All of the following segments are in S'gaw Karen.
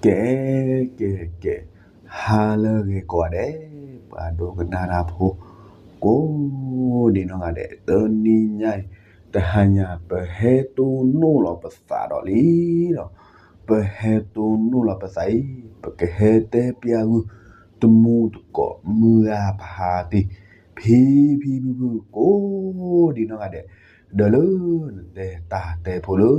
ကဲ ကဲ ကဲ, ဟါလၢအဂ့ၤကိးဂၤဒဲး, ပှၤဒိကနၣ်တၢ်ဖိ ကိးဒံနီၢ်ဂၤဒဲး, တနံၤညါအံၤ တဟါညါ ပဟဲတိၢ်နီၣ်လီၤပသးဒီးလံဒီး, ပဟဲတိၢ်နီၣ်လီၤပသးအံၤ ပကဟဲတဲပျးဂုၢ် တမူတကိး မုၢ်ဂၤဖးတံၢ် ဖံဖံဖုဖု ကိးဒံနီၢ်ဂၤဒဲး, ဒီးလၢနတဲတၢ်တဲဖိလၢ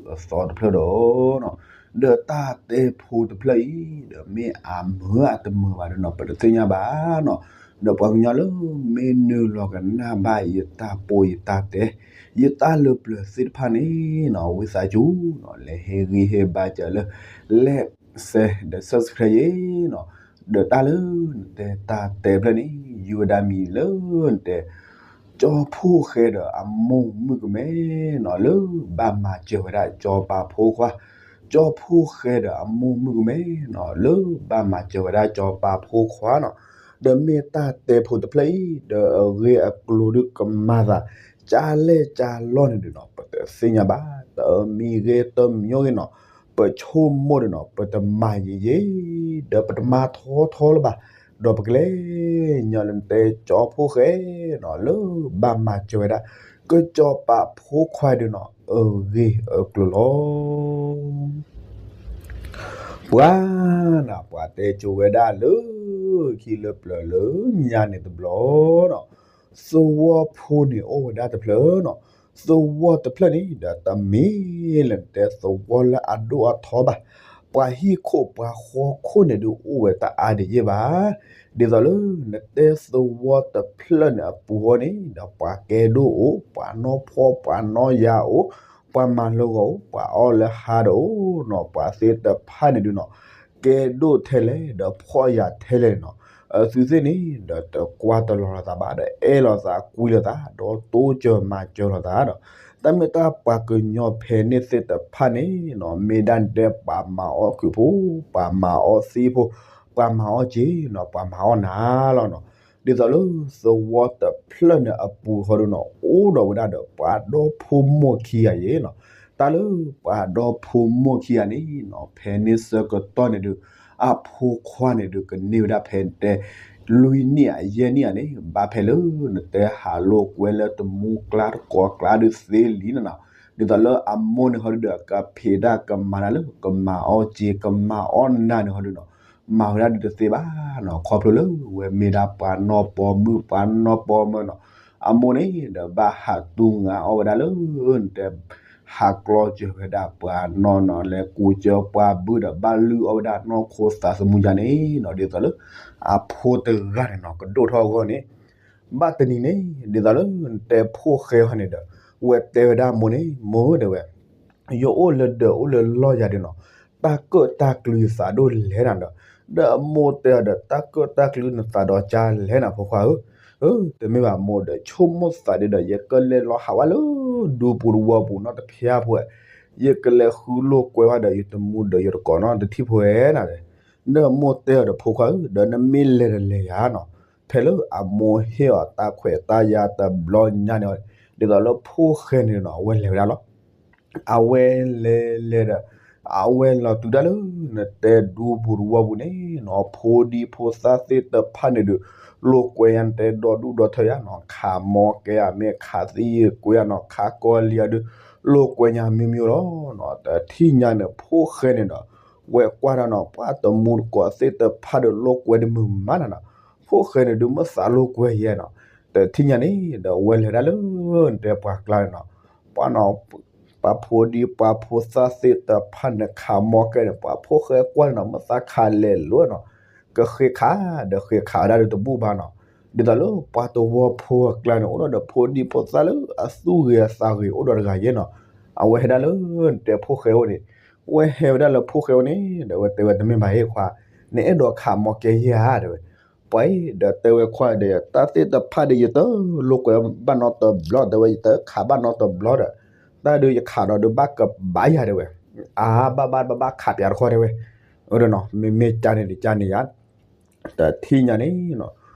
အသီတဖျၢၣ်ဒီး ဒီးတၢ်တဲဖိတဖျၢၣ်အံၤ ဒီးမ့ၢ်အမုာ်အတမုာ်ဘၣ်ဒီးနီၤ ပတသ့ၣ်ညါဘၣ်နီၤ, ဒီးပှၤကညီလၢမ့ၢ်နုာ်လီၤကနၣ်ဘၣ်ယတၢ်ပိာ်ယတၢ်တဲ ယတၢ်လၢပျၢၤသ့ၣ်တဖၣ်န့ၣ်နီၤ ဝံသးစူၤနီၤ လဲၤဟ့ၣ်ဂံၢ်ဟ့ၣ်ဘါစၢၤလၢ like share ဒီး subscribe ယဲနီၤ, ဒီးတၢ်လၢနတဲတၢ်တဲဖျၢၣ်န့ၣ် ယုၢ်ဝဲဒၣ်မံၤလၢနတဲ ကၠီဖှိၣ်ဃဲဒီးအမိၢ်မုၣ်ကမဲနီၤ လၢဘၣ်မၤစၢၤဝဲဒၣ်ကၠီပၤဖိခွါ, ကၠီဖှိၣ်ဃဲဒီးအမိၢ်မုၣ်ကမဲနီၤ လၢဘၣ်မၤစၢၤဝဲဒၣ်ကၠီပၤဖိခွါနီၤ, ဒီးမ့ၢ်တၢ်တဲဖိတဖျၢၣ်အံၤ ဒီးအဂ့ၢ်အကျိၤဒုးကမၤသး ကၢ်လဲၢ်ကၢ်လီၢ်န့ၣ်ဒုးနီၤ ပတသ့ၣ်ညါဘၣ် တမံၤဂ့ၤတမံၤဂ့ၤနီၤ, ပဆိကမိၣ်ဒုးနီၤ ပတမၤယံာ်ယံာ် ဒီးပတမၤထီထီလၢၤဘၣ်, ဒီးပကလဲၤညီလၢနတဲကၠီဖှိၣ်ဃဲနီၤ လၢဘၣ်မၤစၢၤဝဲဒၣ် ကၠီပၤဖိခွါဒုးနီၤ အဂ့ၢ်အကျိၤလီၤ. ပှၤနၤ ပှၤတဲကၠိဝဲဒၣ်လၢ ခံလၢပျၢၤလၢညါန့ၣ်တဘျီနီၤ, သဝီဖိန့ၣ်အိၣ်ဝဲဒၣ်တဖျၢၣ်နီၤ, သဝီတဖျၢၣ်န့ၣ်ဒီးတမ့ၢ်လၢနတဲသဝီလၢအဒိၣ်အထီဘၣ်, ပှၤဟံၣ်ခိၣ်ပှၤဃီခိၣ်န့ၣ်ဒုးအိၣ်ဝဲတအါဒံးယဲၢ်ဘၣ်, ဒ်သိးလၢနတဲသဝီတဖျၢၣ်န့ၣ်အပူၤဃီန့ၣ် ဒီးပှၤကဲဒိၣ်အိၣ်, ပှၤနီၢ်ဖှီၣ်ပှၤနီၢ်ယၤအိၣ်, ပှၤမၤလၢဂီၤအိၣ်, ပှၤအီၣ်လၢဟါဒီးအိၣ်နီၤ, ပှၤသ့ၣ်တဖၣ်န့ၣ်ဒုးနီၤ ကဲဒိၣ်ထဲလဲၣ် ဒီးဖှီၣ်ယာ်ထဲလဲၣ်နီၤ, အဝဲသ့ၣ်န့ၣ်ဒီးတကွၢ်တလီၤလိာ်သးဘၣ် ဒီးအဲၣ်လိာ်သးကွံလိာ်သး ဒီးတိစၢၤမၤစၢၤလိာ်သးဒီး, တၢ်မ့ၢ်တၢ်ပှၤကညီဖဲန့ၣ်သ့ၣ်တဖၣ်န့ၣ်နီၤ မ့ၢ်ဒၣ်နတဲပှၤမၤအီၣ်ခုးဖိ, ပှၤမၤအီၣ်သံဖိ, ပှၤမၤအီၣ်စ့နီၤ, ပှၤမၤအီၣ်နၤလီၤနီၤ, ဒ်သိးလၢသဝီတဖျၢၣ်န့ၣ်အပူၤဃီဒုးနီၤ အိၣ်ဒီးဝဲဒၣ်ဒီးပှၤဒီဖိမိၢ်ခံဂၤယဲၢ်နီၤ, တၢ်လၢပှၤဒီဖိမိၢ်ခံဂၤန့ၣ်နီၤ ဖဲန့ၣ်ဆၢကတီၢ်န့ၣ်ဒုး အဖိခွါန့ၣ်ဒုးကန့ၢ်ဝဲဒၣ်ဖဲတဲ လွံၢ်နံၣ်ဧါယဲၢ်နံၣ်ဧါန့ၣ် ဘၣ်ဖဲလၢနတဲဟးလိာ်ကွဲလၢတမူကျါတကိးကျါဒုးသ့လံနီၤနီၤ, ဒ်သိးလၢအမိၢ်န့ၣ်ဟီဒုးဒီးကဖံးတၢ်ကမၤတၢ်လၢကမၤအီၣ်စ့ကမၤအီၣ်နၤန့ၣ်ဟီဒုးနီၤ မၤဝဲဒၣ်ဒုးတသ့ဘၣ်နီၤ, ခီဖျိလၢဝဲမ့ၢ်ဒၣ်ပှၤနီၢ်ပီမုၣ်ပှၤနီၢ်ပီမၢနီၤ, အမိၢ်န့ၣ်ဒီးဘၣ်ဟးတူၢ်ငါအီၣ်ဝဲဒၣ်လၢ နတဲ ဟးကျီစၢၤဝဲဒၣ်ပှၤနီၢ်နီၤ လဲၤကူစၢၤပှၤဘုဒီးဘၣ်လုၢ်အီၣ်ဝဲဒၣ်နီၢ်ခိသးသမူယါန့ၣ်နီၤ, ဒ်သိးလၢအဖိတဂၤန့ၣ်နီၤ ကဒိၣ်ထီၣ်အဂီၢ်န့ၣ် ဘၣ်တနံၤန့ၣ် ဒ်သိးလၢနတဲဖိၣ်ဃဲဟီန့ၣ်ဒီး ဝဲတဲဝဲဒၣ်အမိၢ်န့ၣ် မိၢ်ဧၢ တဲဝဲ ယအိၣ်လၢဒၢးအိၣ်လၢလီၢ်ယၤဒုးနီၤ, တၢ်ကၢၣ်တၢ်ကျူယသးဒိၣ်လဲၣ်နၤဒီး, ဒီးအမိၢ်တဲအီၤဒီး တၢ်ကၢၣ်တၢ်ကျူနသးဒီးကါလဲၣ်နၤဖိခွါဧၢ, တမ့ၢ်ဘၣ်မိၢ်ဒီး ဆိကမိၣ်သးဒုးဒီး ယကလဲၤလီၤဟးဝဲလၢဒူပူၤတဝီပူၤနီတဖျၢၣ်ဖိဧါ, ယကလဲၤဃုလိာ်ကွဲဝဲဒီးယတမူဒီးယတကိးနီတထံၣ်ဖိဧါနၤဒီး, ဒီးမိၢ်တဲအီၤဒီးဖိခွါဧၢ, ဒီးနမ့ၢ်လဲၤတလဲၤယၤနီၤ, ဖဲလၢအမိၢ်ဟ့ၣ်အီၤတၢ်ခွဲးတၢ်ယာ်တဘျီညါန့ၣ်, ဒ်သိးလၢဖိၣ်ဃဲန့ၣ်နီၤ အဝဲလဲၤဝဲဒၣ်လီၤ. အဝဲလဲၤလဲၤဒီး အဝဲလီၤတုၤဒၣ်လၢနတဲဒူပူၤတဝီပူၤန့ၣ်နီၤ, ဖိဒံဖိသၣ်သ့ၣ်တဖၣ်န့ၣ်ဒုး လိာ်ကွဲညါနတဲဒီဒူၣ်ဒီထၢယါနီၤ, ခးမီကဲဧါ မ့ၢ်ခးသံကွံဧါနီၤ, ခးကီလံအီၤဒုး လိာ်ကွဲညါမ့ၢ်မ့ၢ်လီၤနီၤ. တထံၣ်ညါန့ၣ် ဖိၣ်ဃဲန့ၣ်ဒီး ဝဲကွၢ်တၢ်နီၤ ပှၤတမူတကိးသ့ၣ်တဖၣ်ဒီး လိာ်ကွဲတမုာ်မးနၤနီၤ, ဖိၣ်ဃဲန့ၣ်ဒုး မ့ၢ်သးလိာ်ကွဲယဲနီၤ. တထံၣ်ညါန့ၣ်ဒီး ဝဲလဲၤဒၣ်လၢနတဲပှၤကျါန့ၣ်နီၤ, ပှၤနီၤ ပှၤဖိဒံပှၤဖိသၣ်သ့ၣ်တဖၣ်န့ၣ် ခးမီကဲန့ၣ် ပှၤဖိၣ်ဃဲကွၢ်န့ၣ်နီၤ မ့ၢ်သးခးလဲၤလိၤနီၤ, ကဃ့ခးဒီးဃ့ခးဝဲဒၣ်ဒုးတဘူၣ်ဘၣ်နီၤ. ဒ်သိးလၢပှၤတဝီဖိအကျါန့ၣ် အိၣ်ဒီးဖိဒံဖိသၣ်လၢအသူၣ်ဂ့ၤအသးဂ့ၤအိၣ်ဒီးတဂၤယဲနီၤ, အဝဲဟဲဒၣ်လၢနတဲဖိၣ်ဃဲအိၣ်န့ၣ်, ဝဲဟဲဝဲဒၣ်လၢဖိၣ်ဃဲအိၣ်န့ၣ် ဒီးဝဲတဲဝဲ တမ့ၢ်ဘၣ်ဟ့ၣ်ခွါ, နအဲၣ်ဒိးခးမီကဲယဲဧါ တဲဝဲ. ပှၤအံၤဒီးတဲဝဲခွါဒီး တၢ်သ့ၣ်တဖၣ်ဒီး ယတလိာ်ကွဲဘၣ်နီတဘျီ တဲဝဲ, ယတခးဘၣ်နီတဘျီဒီး တၢ်ဒုးယခးဒီးဒုးဘၣ်ကဘၣ်ယၤ တဲဝဲ. အါ ဘၣ်ဘၣ်ဘၣ်ဘၣ်ခးပၠးတခီ တဲဝဲ. အၢ နီၤ မ့မ့ၢ်ကန့ၣ်ဒုးကန့ၣ်ယါ တထံၣ်ညါန့ၣ်နီၤ,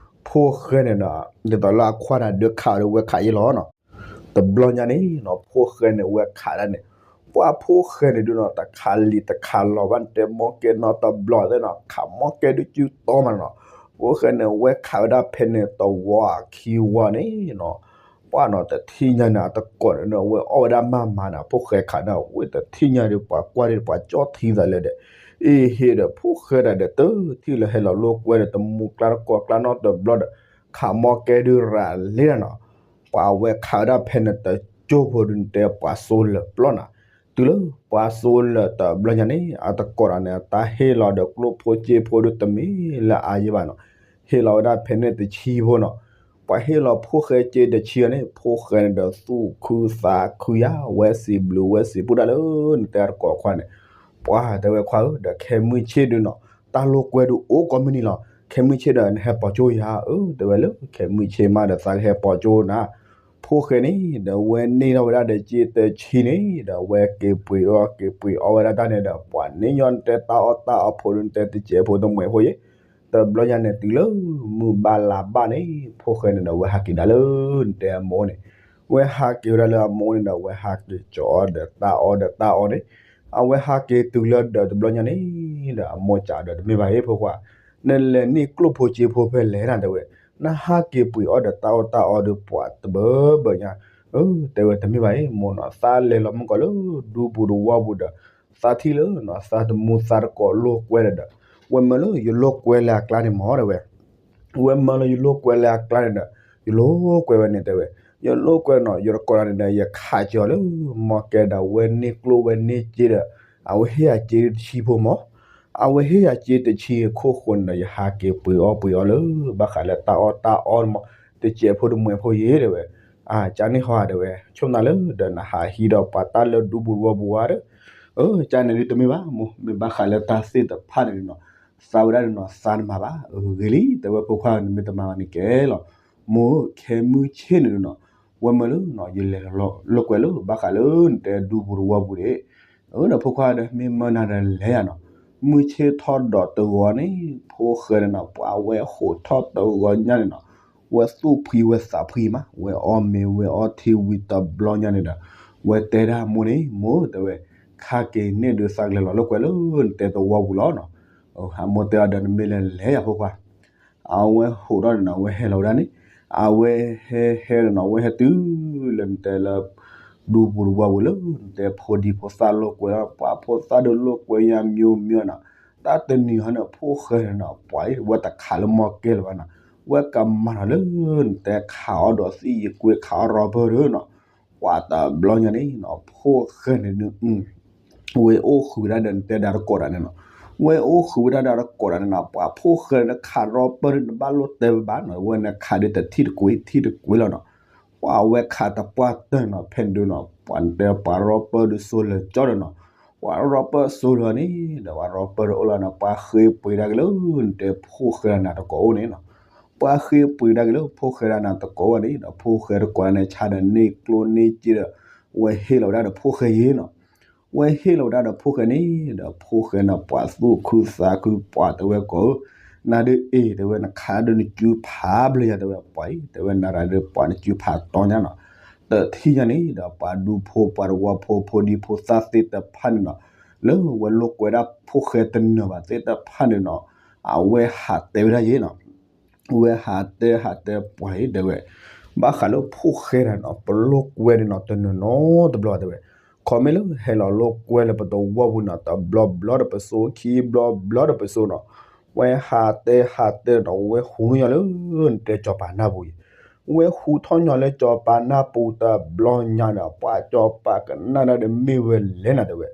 ဖိၣ်ဃဲန့ၣ်နီၤ ဒ်သိးလၢအခွါန့ၣ် ဒုးခးအီၤဒီးဝဲခးယဲလီၤနီၤ. တဘျီညါန့ၣ်နီၤ ဖိၣ်ဃဲန့ၣ် ဝဲခးဒၣ်န့ၣ်, ဖိ ပှၤဖိၣ်ဃဲန့ၣ်ဒုးနီၤ တခးလံာ်တခးလီၤဘၣ် နတဲမီၢ်ကဲနီတဘျီသ့ၣ်နီၤ ခးမီၢ်ကဲဒုးစုတီမးနီၤ. ဖိၣ်ဃဲန့ၣ် ဝဲခးဝဲဒၣ်ဖဲန့ၣ်တဝီခံဝီန့ၣ်နီၤ ပှၢ်နီၤ တထံၣ်ညါန့ၣ် အတကိးန့ၣ် အဝဲအီၣ်ဝဲဒၣ်မၤမၤန့ၣ် ဖိၣ်ဃဲခးန့ၣ် ဝဲတထံၣ်ညါဒီး ပှၤကွၢ်ဒ်ပှၤကၠီၣ်ထံသးလဲၣ်ဒီး အ့ဟ့ဒီး ဖိၣ်ဃဲတၢ်ဒီး တထံၣ်လၢဟဲလီၤလိာ်ကွဲဒီး တမူကျါတကိးကျါနီတဘျီဒီး ခးမီၢ်ကဲဒုးရၤလံနီၤ. ပှၤဝဲခးဝဲဒၣ်ဖဲန့ၣ်တကၠိဖိဒုး နတဲပှၤစိလၢာ်ပျီနီၤ. တုၤလၢပှၤစိလၢာ်တဘျီညါန့ၣ် အတကိးဒီးန့ၣ် တၢ်ဟ့ၣ်လီၤဒီးကျိၣ်ဖိစ့ဖိဒုးတမ့ၢ်လၢအါယံၤဘၣ်နီၤ. ဟ့ၣ်လီၤဝဲဒၣ်ဖဲန့ၣ်တဆံဖိနီၤ. ပှၤဟ့ၣ်လီၤဖိၣ်ဃဲစ့တဆံအီၤန့ၣ် ဖိၣ်ဃဲန့ၣ်ဒီးသူၣ်ခုသးခုယါ ဝဲစံးဘျုးဝဲစံးပူဒၣ်လၢနတဲတကိးခွါန့ၣ် ပှၤတဲဝဲခွါဧၢ ဒီးခဲမုၢ်ဆ့ၣ်ဒုးနီၤ တၢ်လိာ်ကွဲဒုးအိၣ်ကိးမုၢ်နံၤလီၤ. ခဲမုၢ်ဆ့ၣ်ဒီးနဟဲပိာ်ကၠိယၤဧၢ တဲဝဲလၢ ခဲမုၢ်ဆ့ၣ်မးဒီးသးကဟဲပိာ်ကၠိနၤ. ဖိၣ်ဃဲန့ၣ် ဒီးဝဲန့ၢ်ထီၣ်ဝဲဒၣ်ဒီးစ့တဆံန့ၣ် ဒီးဝဲက့ၤပှ့ၤအီၣ်က့ၤပှ့ၤအီၣ်ဝဲဒၣ်တၢ်န့ၣ်ဒီး ပှၤန့ၢ်ညီနတဲတၢ်အီၣ်တၢ်အီဖိဒုး နတဲတစဲးဖိတမှဲးဖိယဲ တဘျီညါန့ၣ် တုၤလၢမုၢ်ဘၣ်လါဘၣ်န့ၣ် ဖိၣ်ဃဲန့ၣ်ဒီးဝဲဟးက့ၤဒါလၢနတဲအမိၢ်န့ၣ်, ဝဲဟးက့ၤဝဲဒၣ်လၢအမိၢ်န့ၣ်ဒီး ဝဲဟးက့ၤကၠီအီၤဒီးတၢ်အီၣ်ဒီးတၢ်အီန့ၣ်, အဝဲဟးက့ၤတုၤလၢဒီးတဘျီညါန့ၣ်ဒီး အမိၢ်စံးဒီးတမ့ၢ်ဘၣ်အံၤဖိခွါ, နလဲၤန့ၢ်ကျိၣ်ဖိစ့ဖိဖဲလဲၣ်နၤတဲဝဲ, နဟးက့ၤပှ့ၤအီၣ်ဒီးတၢ်အီၣ်တၢ်အီဒီးပှၤတဘၢဘၢညါ, တဲဝဲတမ့ၢ်ဘၣ်အံၤမိၢ်နီၤ, သးလဲၤလီၤမုၢ်ကီၢ်လၢဒူပူၤတဝီပူၤဒီး သးထံၣ်လၢနီၤ သးတမူသးတကိးလိာ်ကွဲဒီး, ဝဲမၢလၢယလိာ်ကွဲလၢအကျါန့ၣ်မးတဲဝဲ, ဝဲမၢလၢယလိာ်ကွဲလၢအကျါန့ၣ်ဒီး ယလိာ်ကွဲဝဲန့ၣ်တဲဝဲ, ယလိာ်ကွဲနီၤ ယတကိးတၢ်န့ၣ်ဒီး ယခးက့ၤအီၤလၢ မီၢ်ကဲဒီး ဝဲန့ၢ်ကျိၣ်ဝဲန့ၢ်စ့ဒီး အဝဲဟ့ၣ်ယၤစ့တဆံဖိမး, အဝဲဟ့ၣ်ယၤစ့တဆံအခိၣ်ဃိန့ၣ်ဒီး ယဟးက့ၤပှ့ၤအီၣ်ပှ့ၤအီလၢ ဘၣ်ဃးလၢတၢ်အီၣ်တၢ်အီမး, တစဲးဖိတမှဲးဖိယဲတဲဝဲ, ကန့ၣ်ဟီတဲဝဲ, ဆိကမိၣ်လၢဒီးနဟးဟံးဒီးပှၤတၢ်လၢ ဒူပူၤတဝီပူၤဧါဒီး, ကန့ၣ်ဒုးတမ့ၢ်ဘၣ်မိၢ်, မ့ၢ်ဘၣ်ဃးလၢတၢ်သ့ၣ်တဖၣ်န့ၣ်နီၤ, သးဝဲဒၣ်န့ၣ်နီၤ သးနမၤဘၣ်, ဂ့ၤလံ တဲဝဲဖိခွါ နမ့ၢ်တမၤဘၣ်န့ၣ်ကဲလီၤ, မိၢ်ဧၢ ခဲမုၢ်ဆ့ၣ်န့ၣ်ဒုးနီၤ, ဝဲမၢလၢ ယလဲၤလိာ်ကွဲလၢ ဘၣ်ဃးလၢနတဲဒူပူၤတဝီပူၤန့ၣ်, ဒီးဖိခွါဒီး မ့ၢ်မၢနၤဒီးလဲၤယၤနီၤ, မုၢ်ဆ့ၣ်ထီၣ်ဒီးတဂီၤန့ၣ် ဖိၣ်ဃဲန့ၣ်နီၤ ပှၤဝဲဟိးထီၣ်တဂီၤညါန့ၣ်နီၤ, ဝဲသူၣ်ဖှံဝဲသးဖှံမး, ဝဲအီၣ်မ့ၤဝဲအီထံဝံၤတဘျီညါန့ၣ်ဒီး, ဝဲတဲဒၣ်မိၢ်န့ၣ် မိၢ်တဲဝဲ, ခါက့ၤန့ၣ်ဒုးသးကလဲၤလီၤလိာ်ကွဲလၢနတဲတဝီပူၤလီၤနီၤ, အမိၢ်တဲအီၤဒီး နမ့ၢ်လဲၤလဲၤယၤဖိခွါ အဝဲဟိးထီၣ်န့ၣ်နီၤ အဝဲဟဲလီၤဝဲဒၣ်န့ၣ်, အဝဲဟဲဟဲန့ၣ်နီၤ အဝဲဟဲတုၤလၢနတဲလၢ ဒူပူၤတဝီပူၤလၢ နတဲဖိဒံဖိသၣ်လိာ်ကွဲလီၤ, ပှၤဖိသၣ်ဒုးလိာ်ကွဲယါ မျိုးမျိုး နီၤ, တၢ်တနံၤဟီန့ၣ် ဖိၣ်ဃဲန့ၣ်နီၤ ပှၤအံၤ ဝဲတခးလၢမီၢ်ကဲလၢၤဘၣ်နီၤ, ဝဲကမၤထီၣ်လၢ နတဲခးအီၣ်ဒီးသံၣ်ယကွ့ခးအီၣ်ရီပၢၢ်ဒီးနီၤ, ပှၤတဘျီညါန့ၣ်နီၤ ဖိၣ်ဃဲန့ၣ်ဒုး ဝဲအိၣ်ဃုာ်ဝဲဒၣ်ဒီးနတဲဒၣ်တကိးတၢ်န့ၣ်နီၤ, ဝဲအိၣ်ဃုာ်ဝဲဒၣ်ဒီးတကိးတၢ်န့ၣ်နီၤ ပှၤဖိၣ်ဃဲန့ၣ်ခးရီပၢၢ်ဒုး နဘၣ်လိၣ်တဲဝဲဘၣ်နီၤ, ဝဲန့ၣ်ခးဒုးတထံၣ်တကွ့ထံၣ်တကွ့လီၤနီၤ, ပှၤဝဲခးတပှၢ်တၢၢ်နီၤ ဖဲန့ၣ်ဒုးနီၤ ပှၤနတဲပှၤရီပၢၢ်ဒုးစိလၢာ်ကၠီဒီးနီၤ, ပှၤရီပၢၢ်စိလၢာ်န့ၣ် ဒီးပှၤရီပၢၢ်ဒုးအိၣ်လီၤနီၤ ပှၤဃ့ပှ့ၤဒၣ်က့ၤလၢ နတဲဖိၣ်ဃဲဒၣ်နၤတကိးအိၣ်န့ၣ်နီၤ, ပှၤဃ့ပှ့ၤဒၣ်က့ၤလၢဖိၣ်ဃဲဒၣ်နၤတကိးအိၣ်န့ၣ် ဒီးဖိၣ်ဃဲတကိးန့ၣ် ဆါဒီးန့ၢ်ကျိၣ်န့ၢ်စ့ဒီး ဝဲဟ့ၣ်လီၤဝဲဒၣ်ဒီးဖိၣ်ဃဲယဲနီၤ, ဝဲဟ့ၣ်လီၤဝဲဒၣ်ဒီးဖိၣ်ဃဲန့ၣ် ဒီးဖိၣ်ဃဲန့ၣ် ပှၤသူၣ်ခုသးခု ပှၤတဲဝဲကီးဧၢ, နၤဒုးအ့ၣ် တဲဝဲ နခးဒုးနစုဖးဘျီယၤ တဲဝဲ ပှၤအံၤ တဲဝဲ နၤရၤဒုးပှၤနစုဖးတီညါနီၤ, တထံၣ်ညါန့ၣ်ဒီး ပှၤဒူဖိပှၤတဝီဖိ ဖိဒံဖိသၣ်သ့ၣ်တဖၣ်န့ၣ်နီၤ, လၢဝဲလိာ်ကွဲဒၣ်ဖိၣ်ဃဲတနၢၤဘၣ်သ့ၣ်တဖၣ်န့ၣ်နီၤ, အဝဲဟးတဲဝဲဒၣ်ယဲနီၤ ဝဲဟးတဲဟးတဲပှၤအံၤတဲဝဲ, ဘၣ်ဃးလၢဖိၣ်ဃဲတၢ်နီၤ ပလိာ်ကွဲန့ၣ်နီၤ တနၢၤနီတဘျီတဲဝဲ, ခီမ့ၢ်လၢဟဲလီၤလိာ်ကွဲလၢပတဝီပူၤနီၤ တဘျီဘျီဒီးပစိ ခံဘျီဘျီဒီးပစိနီၤ, ဝဲဟးတဲဟးတဲနီၤ ဝဲဟူထီၣ်ညီလၢ နတဲစီၤပၤနၢ်ပူၤအံၤ, ဝဲဟူထီၣ်ညီလၢစီၤပၤနၢ်ပူၤတဘျီညါဒီး ပှၤစီၤပၤကနၣ်ဒၣ်ဒီးမ့ၢ်ဝဲလဲၣ်နၤတဲဝဲ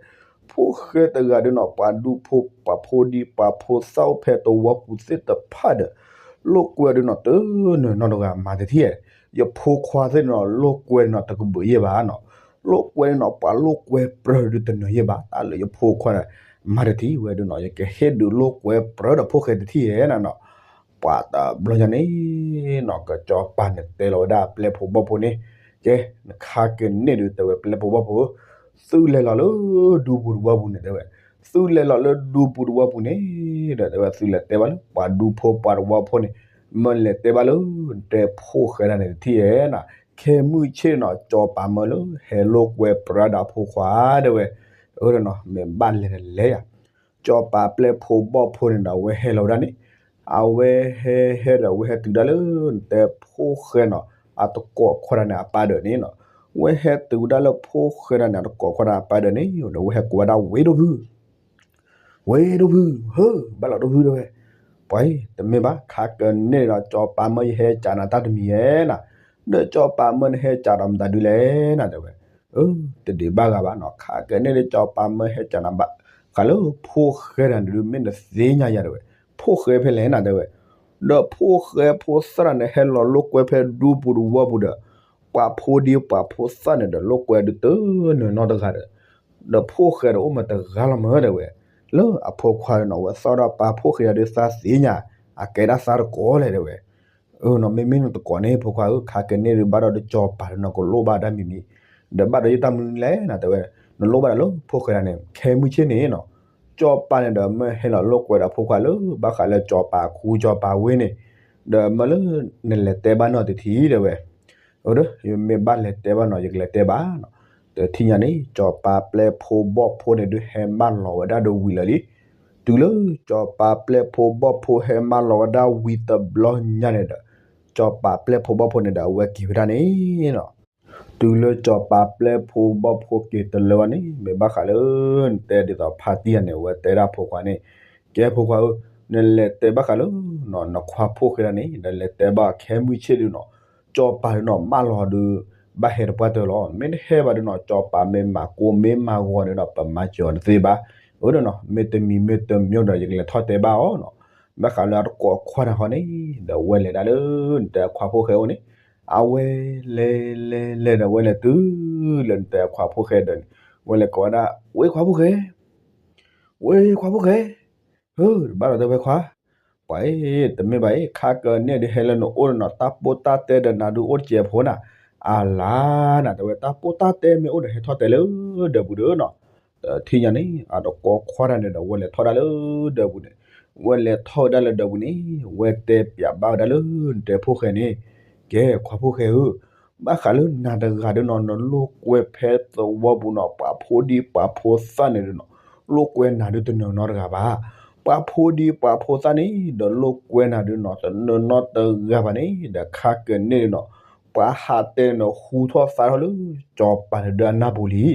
ဖိၣ်ဃဲတဂၤဒုးနီၤ ပှၤဒူဖိ ပှၤဖိဒံပှၤဖိသၣ်အိၣ်ဖဲတဝီပူၤသ့ၣ်တဖၣ်ဒီး လိာ်ကွဲဒုးနီၤ တနၢၤနီတဂၤမၤတထံၣ်ဧါ, ယဖိခွါသ့ၣ်နီၤ လိာ်ကွဲနီၤ တကဘုးယဲၢ်ဘၣ်နီၤ, လိာ်ကွဲနီၤ ပှၤလိာ်ကွဲပြၢဒုးတနၢၤယဲၢ်ဘၣ် တၢ်လၢယဖိခွါ မၤတထံၣ်ဝဲဒုးနီၤ ယကဟ့ၣ်ဒုးလိာ်ကွဲပြၢဒီးဖိၣ်ဃဲတထံၣ်ဧါနီၤနီၤ, ပှၤတဘျီညါန့ၣ်နီၤ ကစီၤပၤန့ၣ်တဲလီၤဝဲဒၣ်ပျဲၢ်ဖိဘီၣ်ဖိန့ၣ်, ကဲ နခါက့ၤန့ၢ်ဒုးတဲဝဲပျဲၢ်ဖိဘီၣ်ဖိဧၢ, သုလဲၤလီၤလၢဒူပူၤတဝီပူၤန့ၣ်တဲဝဲ, သုလဲၤလီၤလၢဒူပူၤတဝီပူၤန့ၣ် ဒီးတဲဝဲသုလဲၤတဲဘၣ်လၢ ပှၤဒူဖိပှၤတဝီဖိန့ၣ်, မ့ၢ်လဲၤတဲဘၣ်လၢ နတဲဖိၣ်ဃဲဒၣ်န့ၣ်တထံၣ်ဧါနီၤ, ခဲမုၢ်ဆ့ၣ်နီၤ စီၤပၤမၢလၢဟဲလိာ်ကွဲပြၢဒီးအဖိခွါတဲဝဲ, အၢ မ့ၢ်ဘၣ်လဲၤတလဲၤယၤ, စီၤပၤပျဲၢ်ဖိဘီၣ်ဖိန့ၣ်ဒီး အဝဲဟဲလီၤဝဲဒၣ်န့ၣ်, အဝဲဟဲဟဲဒီး အဝဲဟဲတုၤဒၣ်လၢ တဲဖိၣ်ဃဲနီၤ အတကိးခွါတၢ်န့ၣ်အပၢ်ဒၢးန့ၣ်နီၤ, ဝဲဟဲတုၤဝဲဒၣ်လၢဖိၣ်ဃဲတၢ်န့ၣ် အတကိးခွါတၢ်အပၢ်ဒၢးန့ၣ် ဒီးဝဲဟဲကိးဝဲဒၣ် ဝ့ၢ်ဒိၣ်ဖု ဝ့ၢ်ဒိၣ်ဖု ဧၢ, ဘၣ်လီၤဒိၣ်ဖုတဲဝဲ, ပှၤအံၤ တမ့ၢ်ဘၣ် ခါကန့ၣ်ဒီး စီၤပၤမၢယဟဲကးနၤတၢ်တမံၤဧဲနီၤ, ဒီးစီၤပၤမၢနဟဲကးဒီးမတၤဒုလဲၣ်နီၤတဲဝဲ, အၢ တဒံးဘၣ်ဂၤဘၣ်နီၤ, ခါကန့ၣ်ဒီး စီၤပၤမၢဟဲကးနၤဘၣ်ဃးလၢဖိၣ်ဃဲတၢ်န့ၣ်ဒုး မ့ၢ်နသ့ၣ်ညါယၤတဲဝဲ, ဖိၣ်ဃဲဖဲလဲၣ်နီၤတဲဝဲ, ဒီးဖိၣ်ဃဲဖိသၣ်န့ၣ် ဟဲလီၤလိာ်ကွဲဖဲဒူပူၤတဝီပူၤဒီး ပှၤဖိဒံပှၤဖိသၣ်န့ၣ်ဒီး လိာ်ကွဲဒုးတနၢၤနီတဂၤဒီး ဒီးဖိၣ်ဃဲဒီးအိၣ်မးတဂၤလီၤမၢတဲဝဲ, လၢအဖိခွါနီၤ ဝဲသီၣ်ဒီးပာ်ဖိၣ်ဃဲယၤဒုးသးသ့ၣ်ညါ, အကဲဒၣ်သးတကိးလဲၣ်တဲဝဲ, အၢနီၤ မ့မ့ၢ်နတကိးန့ၣ် ဖိခွါဧၢ ခါကန့ၣ်ဒုးဘၣ်ဒီး စီၤပၤဒီးနီၤ ကလိၣ်ဘၣ်တၢ်မံၤမံၤ, ဒီးဘၣ်ဒီးယတၢ်မနုၤလဲၣ်နီၤတဲဝဲ, နလိၣ်ဘၣ်ဒီးလၢဖိၣ်ဃဲဒၣ်န့ၣ် ခဲမုၢ်ဆ့ၣ်န့ၣ်နီၤ, စီၤပၤန့ၣ်ဒီးမၢဟဲလီၤလိာ်ကွဲဒီးဖိခွါလၢ ဘၣ်ဃးလၢစီၤပၤခူစီၤပၤဝ့ၢ်န့ၣ်, ဒီးမၢလၢ နလဲၤတဲဘၣ်နီၤတထံၣ်တဲဝဲ အၢ ယမ့ၢ်ဘၣ်လဲၤတဲဘၣ်နီၤ ယကလဲၤတဲဘၣ်နီၤ, တထံၣ်ညါန့ၣ် စီၤပၤပျဲၢ်ဖိဘီၣ်ဖိန့ၣ်ဒုးဟဲမၢလီၤဝဲဒၣ်ဒီးဝံၤလၢာ်လံ, တုၤလၢစီၤပၤပျဲၢ်ဖိဘီၣ်ဖိဟဲမၢလီၤဝဲဒၣ်ဝံၤတဘျီညါန့ၣ်ဒီး စီၤပၤပျဲၢ်ဖိဘီၣ်ဖိန့ၣ်ဒီး အဝဲက့ၤဝဲဒၣ်န့ၣ်လီၤ. တုၤလၢစီၤပၤပျဲၢ်ဖိဘီၣ်ဖိက့ၤတလၢဝဲန့ၣ် မ့ၢ်ဘၣ်ဃးလၢ နတဲဒ်သိးဖါတံၢ်ယၤန့ၣ် အဝဲတဲဒၣ်ဖိခွါန့ၣ်, ကဲဖိခွါဧၢ, နလဲၤတဲဘၣ်ဃးလၢ နခွါဖိၣ်ဃဲဒၣ်န့ၣ် နလဲၤတဲဘၣ်ခဲမုၢ်ဆ့ၣ်ဒုးနီၤ, စီၤပၤဒုးနီၤ မၢလီၤဒုး ဘၣ်ဟဲတပှၢ်တၢၢ်လီၤ, မ့ၢ်တဟဲဘၣ်ဒုးနီၤ စီၤပၤမ့ၢ်မၤကိမ့ၢ်မၤဂီၤန့ၣ်ဒီး ပမၤစၢၤအီၤတသ့ဘၣ်, အၢနီၤ မ့ၢ်တမံၤမ့ၢ်တမံၤဒီး ယကလဲၤထီၣ်တဲဘၣ်အီၤနီၤ, ဘၣ်ဃးလၢအတကိးခွါတၢ်ဃီန့ၣ် ဒီးဝဲလဲၤဒၣ်လၢ နတဲခွါဖိၣ်ဃဲအိၣ်န့ၣ်, အဝဲလဲၤလဲၤလဲၤဒီး ဝဲလဲၤတုၤလၢနတဲခွါဖိၣ်ဃဲဒီးန့ၣ်, ဝဲလဲၤကိးဝဲဒၣ် ဝ့ၢ်ခွါဖိၣ်ဃဲ ဝ့ၢ်ခွါဖိၣ်ဃဲ, ဧၢ ဘၣ်ဒီးတဲဝဲခွါ, ပှၤအံၤ တမ့ၢ်ဘၣ်အံၤ ခါကန့ၣ်ဒုးဟဲလၢနအိၣ်ဒီးနီၤ တၢ်ပိၢ်တၢ်တဲဒီးနၤဒုးအိၣ်တစဲးဖိနၤ, အလါနၤတဲဝဲ တၢ်ပိၢ်တၢ်တဲမ့ၢ်အိၣ်ဒီးဟဲထီၣ်တဲလၢဒၢးပူၤဒီးနီၤ, တထံၣ်ညါန့ၣ် အတကိးခွါတၢ်န့ၣ်ဒီး ဝဲလဲၤထီၣ်ဒၣ်လၢဒၢးပူၤန့ၣ်, ဝဲလဲၤထီၣ်ဝဲဒၣ်လၢဒၢးပူၤန့ၣ် ဝဲတဲပျးဘၣ်ဝဲဒၣ်လၢ နတဲဖိၣ်ဃဲန့ၣ်, ကဲခွါဖိၣ်ဃဲဧၢ, ဘၣ်ဃးလၢနၤတဂၤဒုးနီၤ နလိာ်ကွဲဖဲသဝီပူၤနီၤ ပှၤဖိဒံပှၤဖိသၣ်န့ၣ်ဒုးနီၤ လိာ်ကွဲနၤဒုးတနၢၤနီတဂၤဘၣ်, ပှၤဖိဒံပှၤဖိသၣ်န့ၣ်ဒီး လိာ်ကွဲနၤဒုးနီၤ တနၢၤနီတဂၤဘၣ်န့ၣ်ဒီး ခါကန့ၣ်ဒုးနီၤ ပှၤဟးတဲန့ၣ်ဒီး ဟူထီၣ်သါထီၣ်လၢ စီၤပၤတဒၢအနၢ်ပူၤလံ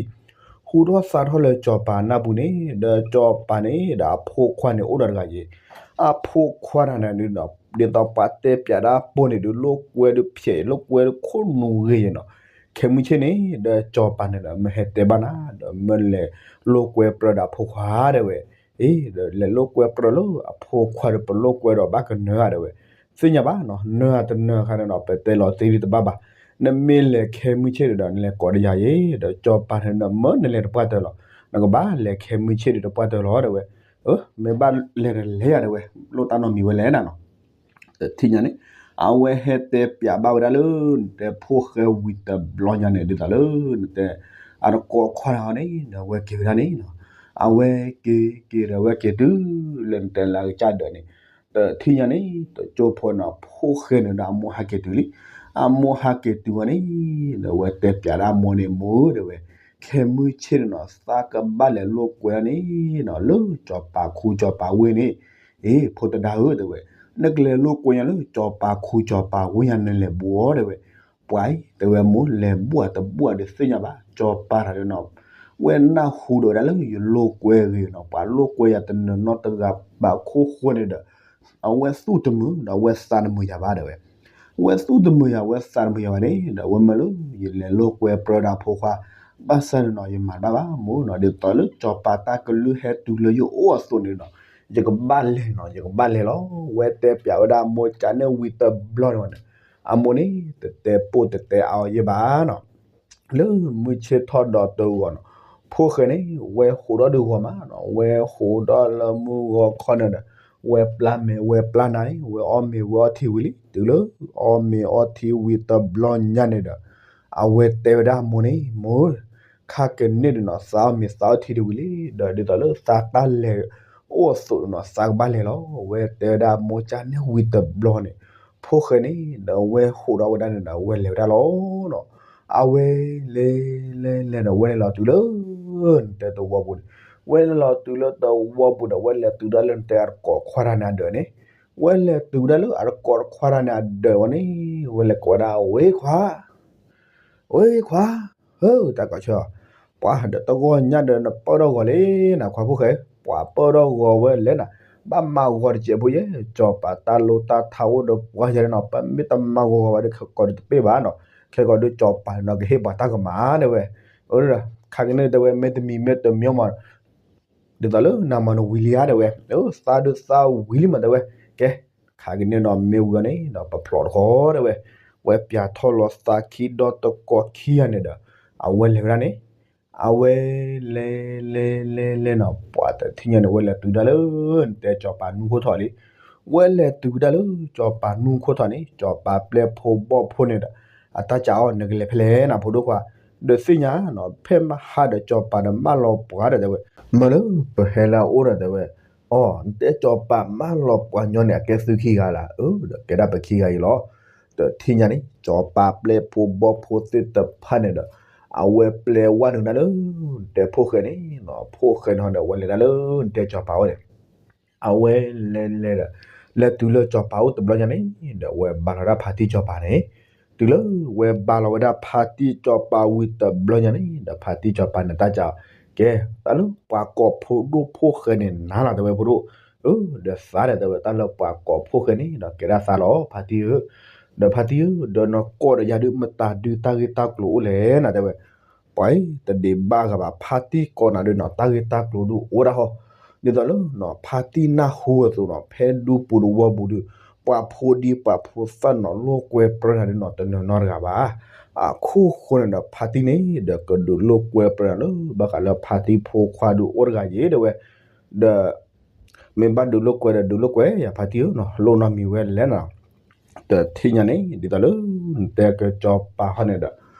ဟူထီၣ်သါထီၣ်လၢစီၤပၤနၢ်ပူၤန့ၣ် ဒီးစီၤပၤန့ၣ်ဒီးအဖိခွါန့ၣ်အိၣ်ဒီးတဂၤယ့ၣ်, အဖိခွါတၢ်န့ၣ်ဒုးနီၤ ဒ်သိးပှၤတဲပျးဒၣ်အပိၢ်န့ၣ်ဒုး လိာ်ကွဲဒုးဖျဲး လိာ်ကွဲဒုးခိၣ်နူာ်ဂ့ၤယ့ၣ်နီၤ, ခဲမုၢ်ဆ့ၣ်န့ၣ် ဒီးစီၤပၤန့ၣ်ဒီး မၢဟဲတဲဘၣ်နၤ ဒီးမၢလဲၤလိာ်ကွဲပြၢဒီးအဖိခွါတဲဝဲ, အ့ ဒီးလဲၤလိာ်ကွဲပြၢလၢအဖိခွါဒီး ပလိာ်ကွဲဒီးဘၣ်ကနၢၤဧါတဲဝဲ, သ့ၣ်ညါဘၣ်နီၤ နၢၤဧါတနၢၤဧါန့ၣ်နီၤ ပတဲလီၤတ့ၢ်ဒံးတဘၣ်ဘၣ်, နမ့ၢ်လဲၤခဲမုၢ်ဆ့ၣ်ဒီး နလဲၤကိးဒီးယၤယ့ၣ် ဒီးစီၤပၤန့ၣ်ဒီး မၢနလဲၤတပှၢ်တၢၢ်လီၤ, နကဘၣ်လဲၤခဲမုၢ်ဆ့ၣ်ဒီးတပှၢ်တၢၢ်လီၤတဲဝဲ, အၢ မ့ၢ်ဘၣ်လဲၤတလဲၤယၤတဲဝဲ လိၣ်တၢ်နီတမံၤဝဲလဲၣ်နၤနီၤ တထံၣ်ညါန့ၣ် အဝဲဟဲတဲပျးဘၣ်ဝဲဒၣ်လၢ နတဲဖိၣ်ဃဲဝံၤတဘျီညါန့ၣ် ဒ်သိးလၢ နတဲ အတကိးခွါတၢ်ဃီန့ၣ် ဒီးအဝဲက့ၤဝဲဒၣ်န့ၣ်နီၤ, အဝဲက့ၤက့ၤဒီးအဝဲက့ၤတုၤလၢနတဲလၢအကစၢ်ဒၢးန့ၣ်, တထံၣ်ညါန့ၣ် တကၠိဖိနီၤ ဖိၣ်ဃဲန့ၣ်ဒီးအမိၢ်ဟးက့ၤတုၤလံ, အမိၢ်ဟးက့ၤတုၤဝဲန့ၣ် ဒီးအဝဲတဲပျးဒၣ်အမိၢ်န့ၣ် မိၢ်တဲဝဲ, ခဲမုၢ်ဆ့ၣ်န့ၣ်နီၤ သးကဘၣ်လဲၤလိာ်ကွဲန့ၣ်နီၤ လၢစီၤပၤခူစီၤပၤဝ့ၢ်န့ၣ်, အ့ ဖိတဒါဧၢတဲဝဲ, နကလဲၤလိာ်ကွဲညါလၢစီၤပၤခူစီၤပၤဝ့ၢ်ညါ နလဲၤဘူးအီၤတဲဝဲ, ပှၤအံၤတဲဝဲမိၢ် လဲၤဘူးဧါတဘူးဧါဒီးသ့ၣ်ညါဘၣ် စီၤပၤတၢ်ဒီးနီၤ, ဝဲနၢ်ဟူဒီးဝဲဒၣ်လၢယလိာ်ကွဲဂ့ၤနီၤ ပှၤလိာ်ကွဲယၤတနၢၤနီတဂၤဘၣ်ခိၣ်ဃိန့ၣ်ဒီး, အဝဲသူၣ်တမုာ်ဒီးအဝဲသးတမုာ်ယၤဘၣ်တဲဝဲ, ဝဲသူၣ်တမုာ်ယၤ ဝဲသးတမုာ်ယၤဘၣ်န့ၣ် ဒီးဝဲမၢလၢ ယလဲၤလိာ်ကွဲပြၢဒီးအဖိခွါ, ဘၣ်ဆၣ်န့ၣ်နီၤ ယမၤတဘၣ်ဘၣ်မိၢ်နီၤ ဒ်သိးလၢစီၤပၤတၢ်ကလုၢ်ဟဲတုၤလၢယအိၣ်အသိးန့ၣ်နီၤ, ယကဘၣ်လဲၤနီၤ ယကဘၣ်လဲၤလီၤ, ဝဲတဲပျးဝဲဒၣ်အမိၢ်ကန့ၣ်ဝံၤတဘျီန့ၣ်ဝဲန့ၣ်, အမိၢ်န့ၣ် တတဲပိၢ်တတဲအါအီၤယဲၢ်ဘၣ်နီၤ လၢမုၢ်ဆ့ၣ်ထီၣ်ဒီးတဂီၤနီၤ, ဖိၣ်ဃဲန့ၣ် ဝဲဟူးဒီးဒုးဂီၤမးနီၤ, ဝဲဟူးဒီးလၢမုၢ်ဂီၤခီန့ၣ်ဒီး, ဝဲပျၢ်မဲာ်ဝဲပျၢ်နါန့ၣ် ဝဲအီၣ်မ့ၤဝဲအီထံဝံၤလံ, တုၤလၢအီၣ်မ့ၤအီထံဝံၤတဘျီညါန့ၣ်ဒီး, အဝဲတဲဝဲဒၣ်အမိၢ်န့ၣ် မိၢ်, ခါကန့ၣ်ဒုးနီၤ သးအီၣ်မ့ၤသးအီထံတဝံၤလံ, ဒီးဒ်သိးလၢသးတၢ်လဲၤအိၣ်အသိးနီၤ သးကဘၣ်လဲၤလီၤ, ဝဲတဲဝဲဒၣ်မိၢ်ကန့ၣ်ဝံၤတဘျီန့ၣ်, ဖိၣ်ဃဲန့ၣ်ဒီး အဝဲဟိးဒီးဝဲဒၣ်န့ၣ်ဒီး အဝဲလဲၤဝဲဒၣ်လီၤနီၤ. အဝဲလဲၤလဲၤလဲၤဒီး ဝဲလဲၤလီၤတုၤလၢ နတဲသဝီပူၤန့ၣ်, ဝဲလဲၤလီၤတုၤလၢသဝီပူၤဒီး ဝဲလဲၤတုၤဒၣ်လၢနတဲအတကိးခွါတဂၤန့ၣ်အဒၢးန့ၣ်, ဝဲလဲၤတုၤဒၣ်လၢအတကိးခွါတဂၤန့ၣ်အဒၢးဝဲန့ၣ်, ဝဲလဲၤကိးဝဲဒၣ် ဝ့ခွါ ဝ့ခွါ, ဧၢ တၢ်ကိးဆၢ, ပှၤဒီးတဂီၤညါဒီး နပၢၢ်ထီၣ်ဂီၤလံနၤ ခွါဖိၣ်ဃဲ, ပှၤပၢၢ်ထီၣ်ဂီၤဝဲလဲၣ်နၤ, ဘၣ်မၤဂီၤတစဲးဖိယဲ, စီၤပၤတၢ်လိၣ်တၢ်ထါအိၣ်ဒီးပှၤယဲန့ၣ်နီၤ, ပမ့ၢ်တမၤဂီၤဂီၤဘၣ်ဒီး ခဲကိာ်ဒုးတပ့ၢ်ဘၣ်နီၤ, ခဲကိာ်ဒုးစီၤပၤနီၤ ကဟ့ၣ်ပှၤတၢ်ကမၣ်တဲဝဲ, ခါကန့ၣ်တဲဝဲ မ့တမံၤမ့တမံၤမး ဒ်သိးလၢနမၤနဝံၤလံဧါတဲဝဲ, သးဒုးသးဝံၤလံမးတဲဝဲ, ကဲ ခါကန့ၣ်နီၤ မ့ၢ်ဝံၤအီၤန့ၣ်ဒီး ပဖျိးတခီတဲဝဲ, ဝဲပၠးထီၣ်လီၤသးခံဒီတကိးခံဂၤန့ၣ်ဒီး အဝဲလဲၤဝဲဒၣ်န့ၣ်, အဝဲလဲၤလဲၤလဲၤလဲၤနီၤ ပှၤတထံၣ်ညါန့ၣ် ဝဲလဲၤတုၤဒၣ်လၢ နတဲစီၤပၤနူခိၣ်ထီၣ်လံ, ဝဲလဲၤတုၤဒၣ်လၢစီၤပၤနူခိၣ်ထီၣ်န့ၣ် စီၤပၤပျဲဖိဘီၣ်ဖိန့ၣ်ဒီး အတၢ်စးအီၤ နကလဲၤဖဲလဲၣ်နၤ ဖိဒိၣ်ခွါ, ဒီးသ့ၣ်ညါနီၤ ဖဲမဟါဒီးစီၤပၤဒီးမၢလီၤပှၤဒီးတဲဝဲ, မၢလၢပဟဲလၢအအိၣ်ဒီးတဲဝဲ, အိ နတဲစီၤပၤမၢလီၤပှၤညီန့ၣ် အကဲသုခံဂၤလၢ်, ဒီးကဲဒၣ်ပခံဂၤအံၤလီၤ. တထံၣ်ညါန့ၣ် စီၤပၤပျဲဖိဘီၣ်ဖိသ့ၣ်တဖၣ်န့ၣ်ဒီး အဝဲပျဲဝဲနုာ်ဒၣ်လၢ နတဲဖိၣ်ဃဲန့ၣ်, ဖိၣ်ဃဲန့ၣ်ဒီး အဝဲလဲၤဒၣ်လၢ နတဲစီၤပၤအိၣ်န့ၣ် အဝဲလဲၤလဲၤဒီး လဲၤတုၤလၢစီၤပၤအိၣ်တဘျီညါန့ၣ်ဒီး အဝဲဘါလီၤဒၣ်ဖါတံၢ်စီၤပၤန့ၣ်, တုၤလၢဝဲဘါလီၤဝဲဒၣ်ဖါတံၢ်စီၤပၤဝံၤတဘျီညါန့ၣ်ဒီး ဖါတံၢ်စီၤပၤန့ၣ်တၢ်စးအီၤ, ကဲ တၢ်လၢပှၤကိးဖိဒိၣ်ဖိၣ်ဃဲန့ၣ်နၤလီၤတဲဝဲဖိဒိၣ်, ဒီးသးဒီးတဲဝဲ တၢ်လၢပှၤကိးဖိၣ်ဃဲန့ၣ်ဒီး ကဲဒၣ်သးလီၤ ဖါတံၢ်ဧၢ, ဒီးဖါတံၢ်ဧၢ ဒီးနကိးဒီးယၤဒုးမတၤဒုးတၢ်ဂ့ၢ်တၢ်ကျိၤအိၣ်လဲၣ်နၤတဲဝဲ ပှၤအံၤ တဒံးဘၣ်ဂၤဘၣ် ဖါတံၢ်ကိးနၤဒုးနီၤ တၢ်ဂ့ၢ်တၢ်ကျိၤဒုးအိၣ်ဒၣ်ဟီ, ဒ်သိးလၢနီၤ ဖါတံၢ်နၢ်ဟူအသိးနီၤ ဖဲဒူပူၤတဝီပူၤဒုး ပှၤဖိဒံပှၤဖိသၣ်နီၤ လိာ်ကွဲပြၢနၤဒုးနီၤ တနီၤနီတဂၤဘၣ်. အခိၣ်ဃိန့ၣ်ဒီး ဖါတံၢ်န့ၣ်ဒီး ကဒုးလိာ်ကွဲပြၢနၤလၢ ဘၣ်ဃးလၢဖါတံၢ်ဖိခွါဒုးအိၣ်တဂၤယဲၤတဲဝဲ, ဒီး မ့ၢ်ဘၣ်ဒုးလိာ်ကွဲဒီး ဒုးလိာ်ကွဲယၤဖါတံၢ်ဧၢနီၤ လိၣ်နီတမံၤဝဲလဲၣ်နီၤ. တထံၣ်ညါန့ၣ် ဒ်သိးလၢ နတဲကစီၤပၤဟီန့ၣ်ဒီး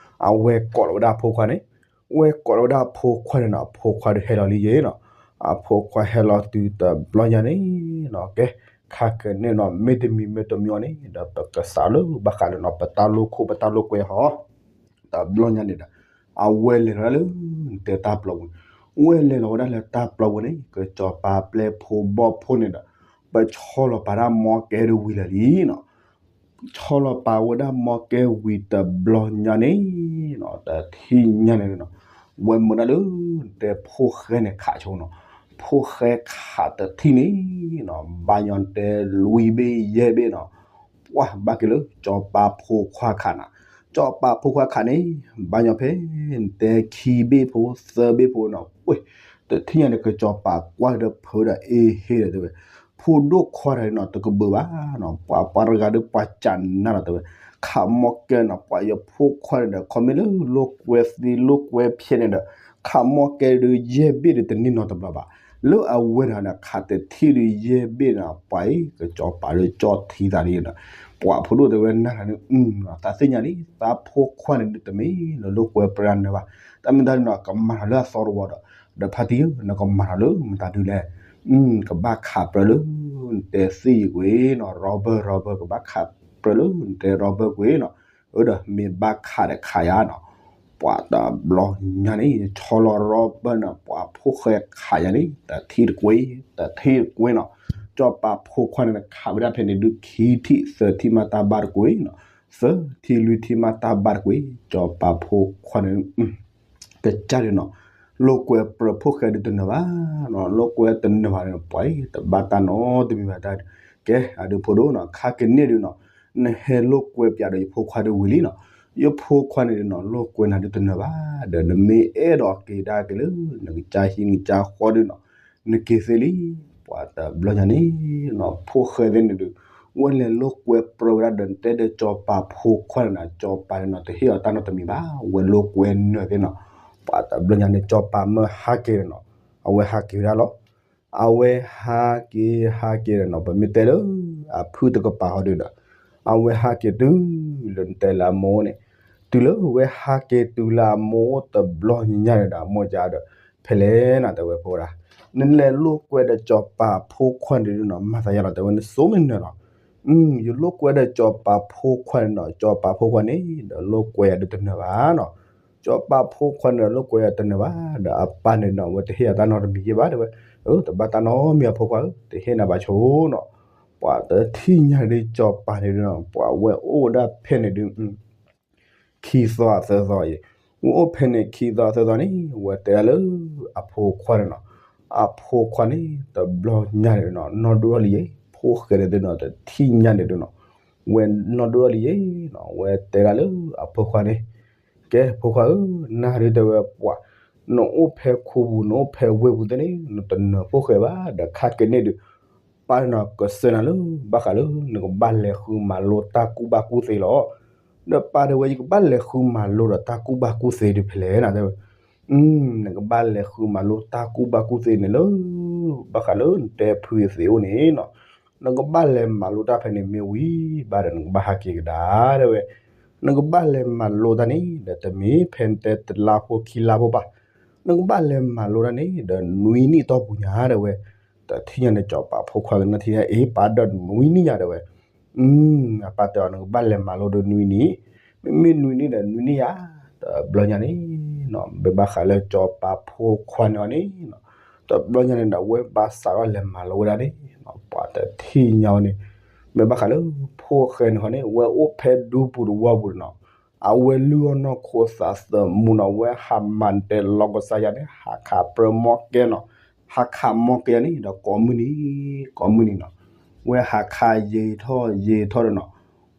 အဝဲကိးလီၤဝဲဒၣ်အဖိခွါန့ၣ်, ဝဲကိးလီၤဝဲဒၣ်အဖိခွါန့ၣ်နီၤ အဖိခွါဒုးဟဲလီၤလံယဲၤနီၤ. အဖိခွါဟဲလီၤတုၤတဘျီညါန့ၣ်နီၤ ကဲ ခါကန့ၣ်နီၤ မ့တမံၤမ့တမံၤအီၤန့ၣ်ဒီး ပကစးလၢဘၣ်ဃးလၢနီၤ ပတၢ်လိာ်ခိၣ်ပတၢ်လိာ်ကွဲဟီ တဘျီညါန့ၣ်ဒီး အဝဲလဲၤလီၤဒၣ်လၢ နတဲတၢ်ပျီပူၤန့ၣ်, ဝဲလဲၤလီၤဝဲဒၣ်လၢတၢ်ပျီပူၤန့ၣ် ကစီၤပၤပျဲဖိဘီၣ်ဖိန့ၣ်ဒီး ပဆီလီၤပာ်ဒၣ်မီကဲဒုးဝံၤလၢာ်လံနီၤ. ဆီလီၤပာ်ဝဲဒၣ်မီကဲဝံၤတဘျီညါန့ၣ်နီၤ တထံၣ်ညါန့ၣ်နီၤ ဝဲမုာ်ဒၣ်လၢ နတဲဖိၣ်ဃဲန့ၣ်ခးဆိနီၤ. ဖိၣ်ဃဲခးတထံၣ်န့ၣ်နီၤ ဘါညီတဲလွံၢ်ဘ့ၣ်ယဲၢ်ဘ့ၣ်နီၤ ပှၤဘၣ်က့ၤလၢ စီၤပၤဖိခွါခးနၤ, စီၤပၤဖိခွါခးန့ၣ် ဘါညီဖဲ နတဲခံဘ့ၣ်ဖိသၢဘ့ၣ်ဖိနီၤ ဝဲ တထံၣ်ညါန့ၣ် ကစီၤပၤကွၢ်ဒီးဖုးဒီးအ့ဟ့ဒီးတဲဝဲ, ဖိဒိၣ်ခွါတဂၤန့ၣ်နီၤ တကဘုးဘၣ်နီၤ ပှၤပှၤတဂၤဒီးပှၤစးနၤလီၤတဲဝဲ, ခးမီကဲနီၤ ပှၤယဖိခွါန့ၣ်ဒီး ခီမ့ၢ်လၢလိာ်ကွဲသ့လိာ်ကွဲဖျဲးန့ၣ်ဒီး ခးမီကဲဒုးယဲၢ်ဘ့ၣ်ဒီးတန့ၢ်နီတဘျီဘၣ်. လၢအဝဲတဂၤန့ၣ် ခးတထံၣ်ဒုးယဲၢ်ဘ့ၣ်နီၤ ပှၤအံၤ ကစီၤပၤလၢကၠီထံသးဒ်နီၤ ပှၤဖိဒိၣ်တဲဝဲနၤန့ၣ် သးသ့ၣ်ညါလံ သးဖိခွါန့ၣ်ဒုးတမ့ၢ်လၢလိာ်ကွဲပြၢနၤဘၣ်. တၢ်မ့ၢ်တၢ်ဒ်နီၤ ကမၤထီၣ်လၢအသီတဝီဒီး ဒီးဖါတံၢ်ဧၢ နကမၤထီၣ်လၢမတၤဒုးလဲၣ်. ကဘၣ်ခးပြၢလၢ နတဲသ့ၣ်ယကွ့နီၤ Robert Robert ကဘၣ်ခးပြၢလၢ နတဲ Robert ကွ့နီၤ. အၢ ဒီးမ့ၢ်ဘၣ်ခးဒီးခးယၤနီၤ ပှၤတဘျီညါန့ၣ် ဆီလီၤ Robert နီၤ ပှၤဖိၣ်ဃဲခးယၤန့ၣ် တထံၣ်တကွ့ တထံၣ်တကွ့နီၤ. စီၤပၤဖိခွါန့ၣ် ခးဝဲဒၣ်ဖဲန့ၣ်ဒုးခံထံၣ်သၢထံၣ်မးတၢ်ဘၣ်တကွ့နီၤ သၢထံၣ်လွံၢ်ထံၣ်မးတၢ်ဘၣ်တကွ့ စီၤပၤဖိခွါန့ၣ် ကစၢ်ဒုးနီၤ လိာ်ကွဲပြၢဖိၣ်ဃဲဒုးတနၢၤဘၣ်နီၤ လိာ်ကွဲတနၢၤဘၣ်န့ၣ် ပှၤအံၤတဘၣ်တၢ်နီတမံၤဘၣ်တၢ်, ကဲ အဒုးဖိဒိၣ်နီၤ ခါကန့ၣ်ဒုးနီၤ နဟဲလိာ်ကွဲပၠးဒီးယဖိခွါဒုးဝံၤလံနီၤ ယဖိခွါန့ၣ်ဒုးနီၤ လိာ်ကွဲနၤဒုးတနၢၤဘၣ် ဒီးနမ့ၢ်အဲၣ်ဒိးက့ၤဒၣ်က့ၤလၢ နကစၢ်ဟံၣ်နကစၢ်ဃီဒုးနီၤ နက့ၤသ့လံ. ပှၤတဘျီညါန့ၣ်နီၤ ဖိၣ်ဃဲသ့ၣ်န့ၣ်ဒုး ဝဲလဲၤလိာ်ကွဲပြၢဝဲဒၣ်ဒီး နတဲဒီးစီၤပၤဖိခွါန့ၣ်နီၤ စီၤပၤန့ၣ်နီၤ တဟ့ၣ်အီၤတၢ်နီတမံၤဘၣ် ဝဲလိာ်ကွဲနၢၤသ့ၣ်နီၤ. ပှၤတဘျီညါန့ၣ် စီၤပၤမၢဟးက့ၤန့ၣ်နီၤ အဝဲဟးက့ၤဝဲဒၣ်လီၤ. အဝဲဟးက့ၤ ဟးက့ၤန့ၣ်နီၤ ပမ့ၢ်တဲလၢ အဖုၣ်တကပၤဟီဒုးဒီး အဝဲဟးက့ၤတုၤလၢနတဲလၢအမိၢ်န့ၣ်, တုၤလၢဝဲဟးက့ၤတုၤလၢအမိၢ်အိၣ်တဘျီညါန့ၣ်ဒီး အမိၢ်ကဒီး ဖဲလဲၣ်နၤ တဲဝဲဖိဒၣ်, နလဲၤလိာ်ကွဲဒီးစီၤပၤဖိခွါန့ၣ်ဒုးနီၤ မၤသးယါလီၤ တဲဝဲ နစိမ့ၢ်နၢၤလီၤ. ယလိာ်ကွဲဒီးစီၤပၤဖိခွါန့ၣ်နီၤ, စီၤပၤဖိခွါန့ၣ် ဒီးလိာ်ကွဲယၤဒုးတနၢၤဘၣ်နီၤ. စီၤပၤဖိခွါန့ၣ်ဒီးလိာ်ကွဲယၤတနၢၤဘၣ်, ဒီးအပၢ်န့ၣ်နီၤ အဝဲတဟ့ၣ်အတၢ်နီတမံၤယဲၢ်ဘၣ် တဲဝဲ, တဘၣ်တၢ်နီတမံၤအဖိခွါဧၢ, တဟ့ၣ်နၤဘၣ်ဆိနီၤ. ပှၤတထံၣ်ညါဒုးစီၤပၤန့ၣ်ဒုးနီၤ ပှၤဝဲအိၣ်ဝဲဒၣ်ဖဲန့ၣ်ဒုး ခံသီသၢသီအံၤ, ဝဲအိၣ်ဖဲန့ၣ်ခံသီသၢသီန့ၣ် ဝဲတဲဒၣ်လၢအဖိခွါန့ၣ်နီၤ, အဖိခွါန့ၣ် တဘျီညါန့ၣ်နီၤ နီၢ်ဒိၣ်ထီၣ်လံယဲၢ်, ဖိၣ်ဃဲန့ၣ်ဒုးနီၤ တထံၣ်ညါန့ၣ်ဒုးနီၤ ဝဲနီၢ်ဒိၣ်ထီၣ်လံယဲၢ်နီၤ, ဝဲတဲဒၣ်လၢအဖိခွါန့ၣ်, ကဲဖိခွါဧၢ, နၤဒုးတဲဝဲပှၤ နအိၣ်ဖဲခူပူၤ နအိၣ်ဖဲဝ့ၢ်ပူၤသ့ၣ်န့ၣ် နတနၢၤဖိၣ်ဃဲဘၣ်, ဒီးခါကန့ၣ်ဒုး ပၢ်န့ၣ်နီၤ ကစၢၢ်နၤလၢ ဘၣ်ဃးလၢ နကဘၣ်လဲၤဃုမၤလိတၢ်ကူၣ်ဘၣ်ကူၣ်သ့လီၤ. ဒီးပၢ်တဲဝဲ ယကဘၣ်လဲၤဃုမၤလိဒီးတၢ်ကူၣ်ဘၣ်ကူၣ်သ့ဒုးဖဲလဲၣ်နၤ တဲဝဲ, နကဘၣ်လဲၤဃုမၤလိတၢ်ကူၣ်ဘၣ်ကူၣ်သ့န့ၣ်လၢ ဘၣ်ဃးလၢနတဲဖုအသ့အိၣ်န့ၣ်နီၤ, နကဘၣ်လဲၤမၤလိတၢ်ဖဲန့ၣ်မ့ၢ်ဝံၤဘၣ်ဒီး နကဘၣ်ဟးက့ၤကဒါ တဲဝဲ, နကဘၣ်လဲၤမၤလိတၢ်န့ၣ် ဒီးတမ့ၢ်ဖဲနတဲတလါဖိခံလါဖိဘၣ်, နကဘၣ်လဲၤမၤလိတၢ်န့ၣ် ဒီးနွံနံၣ်အတီၢ်ပူၤညါ တဲဝဲ, တထံၣ်ညါန့ၣ် စီၤပၤဖိခွါကနၣ်ထံၣ် အ့ ပၢ်ဒီးနွံနံၣ်ညါ တဲဝဲ, အပၢ်တဲအီၤ နကဘၣ်လဲၤမၤလိဒီးနွံနံၣ်, မ့မ့ၢ်နွံနံၣ်ဒီးနွံနံၣ်ယါ, တဘျီညါန့ၣ်နီၤ မ့ၢ်ဘၣ်ဃးလၢစီၤပၤဖိခွါန့ၣ်အီၤန့ၣ်နီၤ, တဘျီညါန့ၣ်ဒီး အဝဲဘၣ်စးထီၣ်လဲၤမၤလိဝဲဒၣ်န့ၣ်နီၤ, ပှၤတထံၣ်ညါအီၤန့ၣ် မ့ၢ်ဘၣ်ဃးလၢဖိၣ်ဃဲန့ၣ်ဟီန့ၣ် အဝဲအိၣ်ဖဲဒူပူၤတဝီပူၤန့ၣ်နီၤ, အဝဲလုၢ်အီၣ်နီၢ်ခိသးသမူနီၤ, အဝဲဟးမၤနတဲလီၤကစၢ်ယၤန့ၣ် ဟးခးပြၢမီၢ်ကဲနီၤ, ဟးခးမီၢ်ကဲယၤန့ၣ်ဒီး ကိးမုၢ်နံၤ ကိးမုၢ်နံၤနီၤ, အဝဲဟးခးယံာ်ထီၣ်ယံာ်ထီၣ်ဒီးနီၤ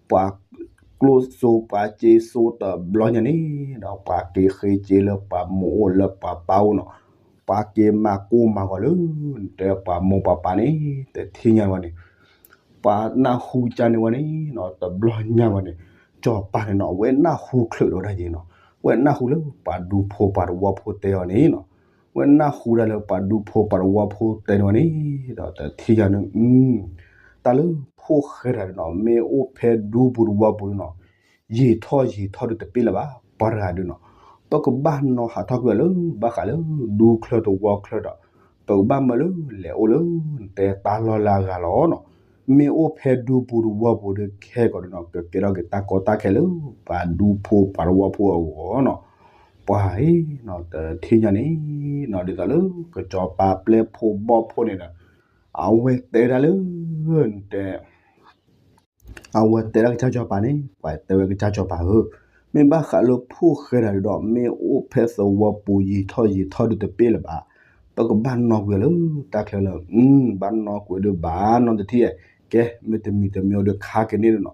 ပှၤကျိၣ်စိပှၤစ့စိ တဘျီညါန့ၣ်ဒီး ပှၤက့ၤဃ့စ့လၢပှၤမိၢ်အိၣ်လၢပှၤပၢ်အိၣ်နီၤ, ပှၤက့ၤမၤကိၢ်မၤဂီၤလၢ နတဲပှၤမိၢ်ပှၤပၢ်န့ၣ် တထံၣ်ညါဝဲန့ၣ် ပှၤနၢ်ဟူကန့ၣ်ဝဲန့ၣ်နီၤ, တဘျီညါဝဲန့ၣ် စီၤပၤန့ၣ်နီၤ အဝဲနၢ်ဟူချုးဒီးဝဲဒၣ်ယဲနီၤ, အဝဲနၢ်ဟူလၢပှၤဒူဖိပှၤတဝီဖိတဲအီၤန့ၣ်နီၤ, အဝဲနၢ်ဟူဒၣ်လၢပှၤဒူဖိပှၤတဝီဖိတဲန့ၣ်ဝဲန့ၣ်ဒီး တထံၣ်ညါန့ၣ် တၢ်လၢဖိၣ်ဃဲတဂၤန့ၣ်နီၤ မ့ၢ်အိၣ်ဖဲဒူပူၤတဝီပူၤန့ၣ်နီၤ, ယံာ်ထီၣ်ယံာ်ထီၣ်ဒုးတပ့ၢ်လၢၤဘၣ်, ပှၤတဂၤဒုးနီၤ, ပကဘၣ်နီၤဟးထီၣ်ကွံာ်အီၤလၢ ဘၣ်ဃးလၢဒူချၢတဝီချၢဒီး ပကဘၣ်မၢလၢလဲၤအိၣ်လၢ နတဲတၢ်လီၢ်လၢအဂၤလီၤနီၤ, မ့ၢ်အိၣ်ဖဲဒူပူၤတဝီပူၤဒီးခဲကီးဒုးနီၤ ကကဲထီၣ်က့ၤတၢ်ကီတၢ်ခဲလၢ ပှၤဒူဖိပှၤတဝီဖိအဂီၢ်နီၤ, ပှၤအံၤနီၤ တထံၣ်ညါန့ၣ်နီၤ ဒ်သိးလၢကစီၤပၤပျဲၢ်ဖိဘီၣ်ဖိန့ၣ်ဒီး အဝဲတဲဒၣ်လၢ နတဲ အဝဲတဲဒၣ်ကစၢ်စီၤပၤန့ၣ် ပှၤတဲဝဲကစၢ်စီၤပၤဧၢ, မ့ၢ်ဘၣ်ဃးလၢဖိၣ်ဃဲတဂၤဒုးဒီး မ့ၢ်အိၣ်ဖဲသဝီပူၤယံာ်ထီၣ်ယံာ်ထီၣ်ဒုးတပ့ၢ်လၢၤဘၣ်, ပကဘၣ်နီၣ်ကွံာ်အီၤလၢတၢ်ချၢလၢ ဘၣ်နီၣ်ကွံာ်ဒုးဘၣ်နီတထံၣ်, ကဲ မ့ၢ်တမံၤတမံၤအီၤဒီးခါကန့ၣ်ဒုးနီၤ,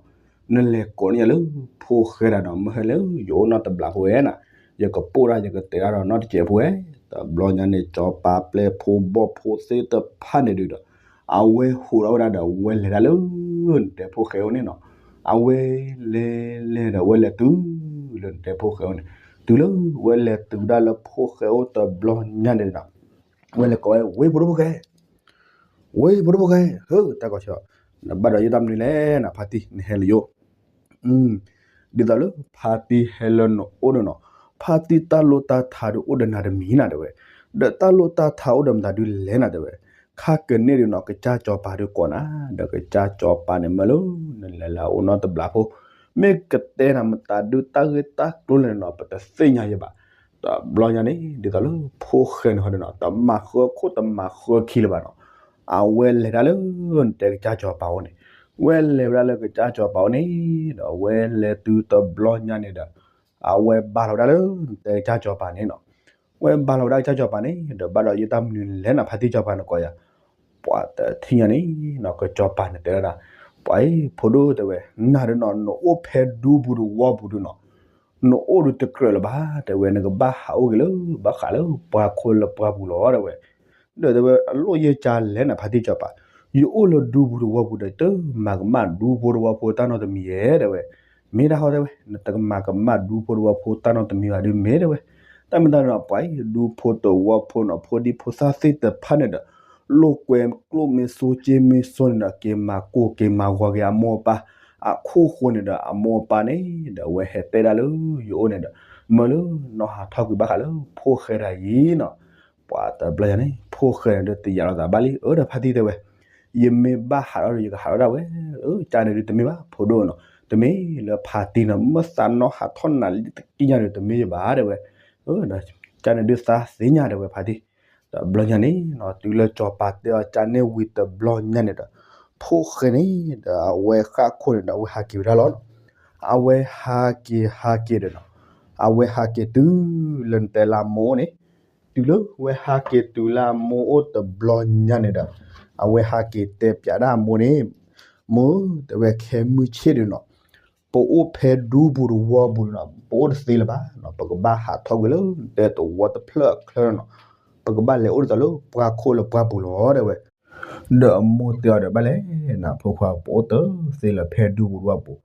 နလဲၤကိးန့ၢ်ယၤလၢဖိၣ်ဃဲတဂၤဒီး မ့ၢ်ဟဲလၢယအိၣ်နီတဘျီဖိဝဲနၤ, ယကပိၢ်တၢ်ယကတဲတၢ်ဒီးနီတစဲးဖိဝဲ, တဘျီညါန့ၣ် စီၤပၤပျဲၢ်ဖိဘီၣ်ဖိသ့ၣ်တဖၣ်န့ၣ်ဒုးဒီး အဝဲဟူးထီၣ်ဝဲဒၣ်ဒီး အဝဲလဲၤဒၣ်လၢ နတဲဖိၣ်ဃဲအိၣ်န့ၣ်နီၤ, အဝဲလဲၤလဲၤဒီး အဝဲလဲၤတုၤ လၢနတဲဖိၣ်ဃဲအိၣ်န့ၣ်, တုၤလၢဝဲလဲၤတုၤဒၣ်လၢဖိၣ်ဃဲအိၣ်တဘျီညါန့ၣ်ဒီး ဝဲလဲၤကိးဝဲ ဝ့ၢ်ဖိဒိၣ်ဖိၣ်ဃဲ, ဝ့ၢ်ဖိဒိၣ်ဖိၣ်ဃဲ, ဟၢ တၢ်ကီဆၢ, နဘၣ်ဒီးယတၢ်မနုၤလဲၣ်နၤ ဖါတံၢ် နဟဲလၢယအိၣ် ဒ်သိးလၢဖါတံၢ်ဟဲလၢနအိၣ်န့ၣ်နီၤ, ဖါတံၢ်တၢ်လိၣ်တၢ်ထါဒုးအိၣ်ဒီးနၤတမံၤနၤတဲဝဲ, ဒီးတၢ်လိၣ်တၢ်ထါအိၣ်ဒီးမတၤဒုးလဲၣ်နၤတဲဝဲ, ခါကန့ၣ်ဒုးနီၤ ကစၢ်စီၤပၤဒုးကိးနၤ, ဒီးကစၢ်စီၤပၤန့ၣ်မၢလၢ နလဲၤလၢအအိၣ်နီတဘျီဖိ, မ့ၢ်ကတဲနၤမတၤဒုးတၢ်ဂ့ၢ်တၢ်ကျိၤလဲၣ်န့ၣ်နီၤ ပတသ့ၣ်ညါယဲဘၣ်, တဘျီညါန့ၣ် ဒ်သိးလၢဖိၣ်ဃဲန့ၣ်ဟီဒုးနီၤ တမၤဃၢခိၣ်တမၤဃၢခံလၢၤဘၣ်နီၤ အဝဲလဲၤတၢ်လၢ နတဲကစၢ်စီၤပၤအိၣ်န့ၣ်, ဝဲလဲၤဝဲဒၣ်လၢကစၢ်စီၤပၤအိၣ်န့ၣ်, ဒီးဝဲလဲၤတုၤတဘျီညါန့ၣ်ဒီး, အဝဲဘါလီၤဝဲဒၣ်လၢ နတဲကစၢ်စီၤပၤန့ၣ်နီၤ, ဝဲဘါလီၤဝဲဒၣ်ကစၢ်စီၤပၤန့ၣ် ဒီးဘၣ်ဒီးယတၢ်မနုၤလဲၣ်နၤ ဖါတံၢ်စီၤပၤနကိးယၤ, ပှၤတထံၣ်ညါန့ၣ်နီၤ ကစီၤပၤန့ၣ်တဲဒၣ်, ပှၤအံၤ ဖိဒိၣ်တဲဝဲ, နၤဒုးနီၤ နအိၣ်ဖဲဒူပူၤတဝီပူၤဒုးနီၤ နအိၣ်ဒုးတကြၢးလၢၤဘၣ် တဲဝဲ နကဘၣ်ဟးအိၣ်က့ၤလၢ ဘၣ်ဃးလၢပှၤခိၣ်လၢပှၢ်ပူၤလီၤ တဲဝဲ, ဒီးတဲဝဲ အလိၣ်ယဲၢ်ကၢလဲၣ်နၤ ဖါတံၢ်စီၤပၤ, ယအိၣ်လၢဒူပူၤတဝီပူၤဒီး ယတမၤကမၣ်ဒူဖိတဝီဖိတၢ်နီတမံၤဧဲ တဲဝဲ, မ့ၢ်တၢ်ဟီတဲဝဲ နတကမၤကမၣ်ဒူဖိတဝီဖိတၢ်နီတမံၤဘၣ်ဒုးမ့ၢ်တဲဝဲ, တၢ်မ့ၢ်တၢ်နီၤ ပှၤအံၤ ဒူဖိတဝီဖိနီၤ ဖိဒံဖိသၣ်သ့ၣ်တဖၣ်န့ၣ်ဒီး လိာ်ကွဲကျိၣ်မ့ၢ်စိက့မ့ၢ်စိန့ၣ်ဒီး က့ၤမၤကိၢ်က့ၤမၤဂီၤက့ၤအမိၢ်အပၢ်, အခိၣ်ဃိန့ၣ်ဒီး အမိၢ်အပၢ်န့ၣ်ဒီး အဝဲဟဲတဲဒၣ်လၢယအိၣ်န့ၣ်ဒီး မၢလၢနီၢ်ဟးထီၣ်ကွံာ်ဘၣ်ဃးလၢဖိၣ်ဃဲတဂၤအံၤနီၤ, ပှၤတဘျီညါန့ၣ် ဖိၣ်ဃဲန့ၣ်ဒီးတယာ်လိာ်သးဘၣ်လံ အၢ ဒီးဖါတံၢ်တဲဝဲ, ယမ့ၢ်ဘၣ်ဟးထီၣ်ဒီး ယကဟးထီၣ်ဒၣ်ဝဲ, ကၠၢ်န့ၣ်ဒုးတမ့ၢ်ဘၣ် ဖိဒိၣ်နီၤ, တမ့ၢ်လၢဖါတံၢ်နီၤ, မ့ၢ်သးနီၣ်ဟးထီၣ်နၤလံတက့ၢ်ညါဒီး တမ့ၢ်ယဘၣ်တဲဝဲ, ကၠၢ်န့ၣ်ဒုးသးသ့ၣ်ညါတဲဝဲဖါတံၢ်, တဘျီညါန့ၣ်နီၤ တုၤလၢစီၤပၤတဲအီၤကၠၢ်န့ၣ်ဝံၤတဘျီညါန့ၣ်ဒီး ဖိၣ်ဃဲန့ၣ်ဒီး အဝဲဃၣ်ခိၣ်န့ၣ်ဒီး အဝဲဟးက့ၤဝဲဒၣ်လီၤနီၤ, အဝဲဟးက့ၤဟးက့ၤဒီးနီၤ, အဝဲဟးက့ၤတုၤလၢနတဲလၢအမိၢ်အိၣ်န့ၣ်, တုၤလၢဝဲဟးက့ၤတုၤလၢအမိၢ်အိၣ်တဘျီညါန့ၣ်ဒီး အဝဲဟးက့ၤတဲပၠးဒၣ်အမိၢ်န့ၣ်, မိၢ်ဧၢ တဲဝဲခဲမုၢ်ဆ့ၣ်ဒီးနီၤ, ပအိၣ်ဖဲဒူပူၤတဝီပူၤန့ၣ်နီၤ ပအိၣ်တသ့လၢၤဘၣ်နီၤ, ပကဘၣ်ဟးထီၣ်ကွံာ်လၢနတဲသဝီတဖျၢၣ်အချၢနီၤ, ပကဘၣ်လဲၤအိၣ်ဒ်သိးလၢပှၢ်ခိၣ်လၢပှၢ်ပူၤလီၤတဲဝဲ ဒီးအမိၢ်တဲအီၤဒီး ဘၣ်လဲၣ်နဖိခွါ ပအိၣ်တသ့လၢၤဖဲဒူပူၤတဝီပူၤ,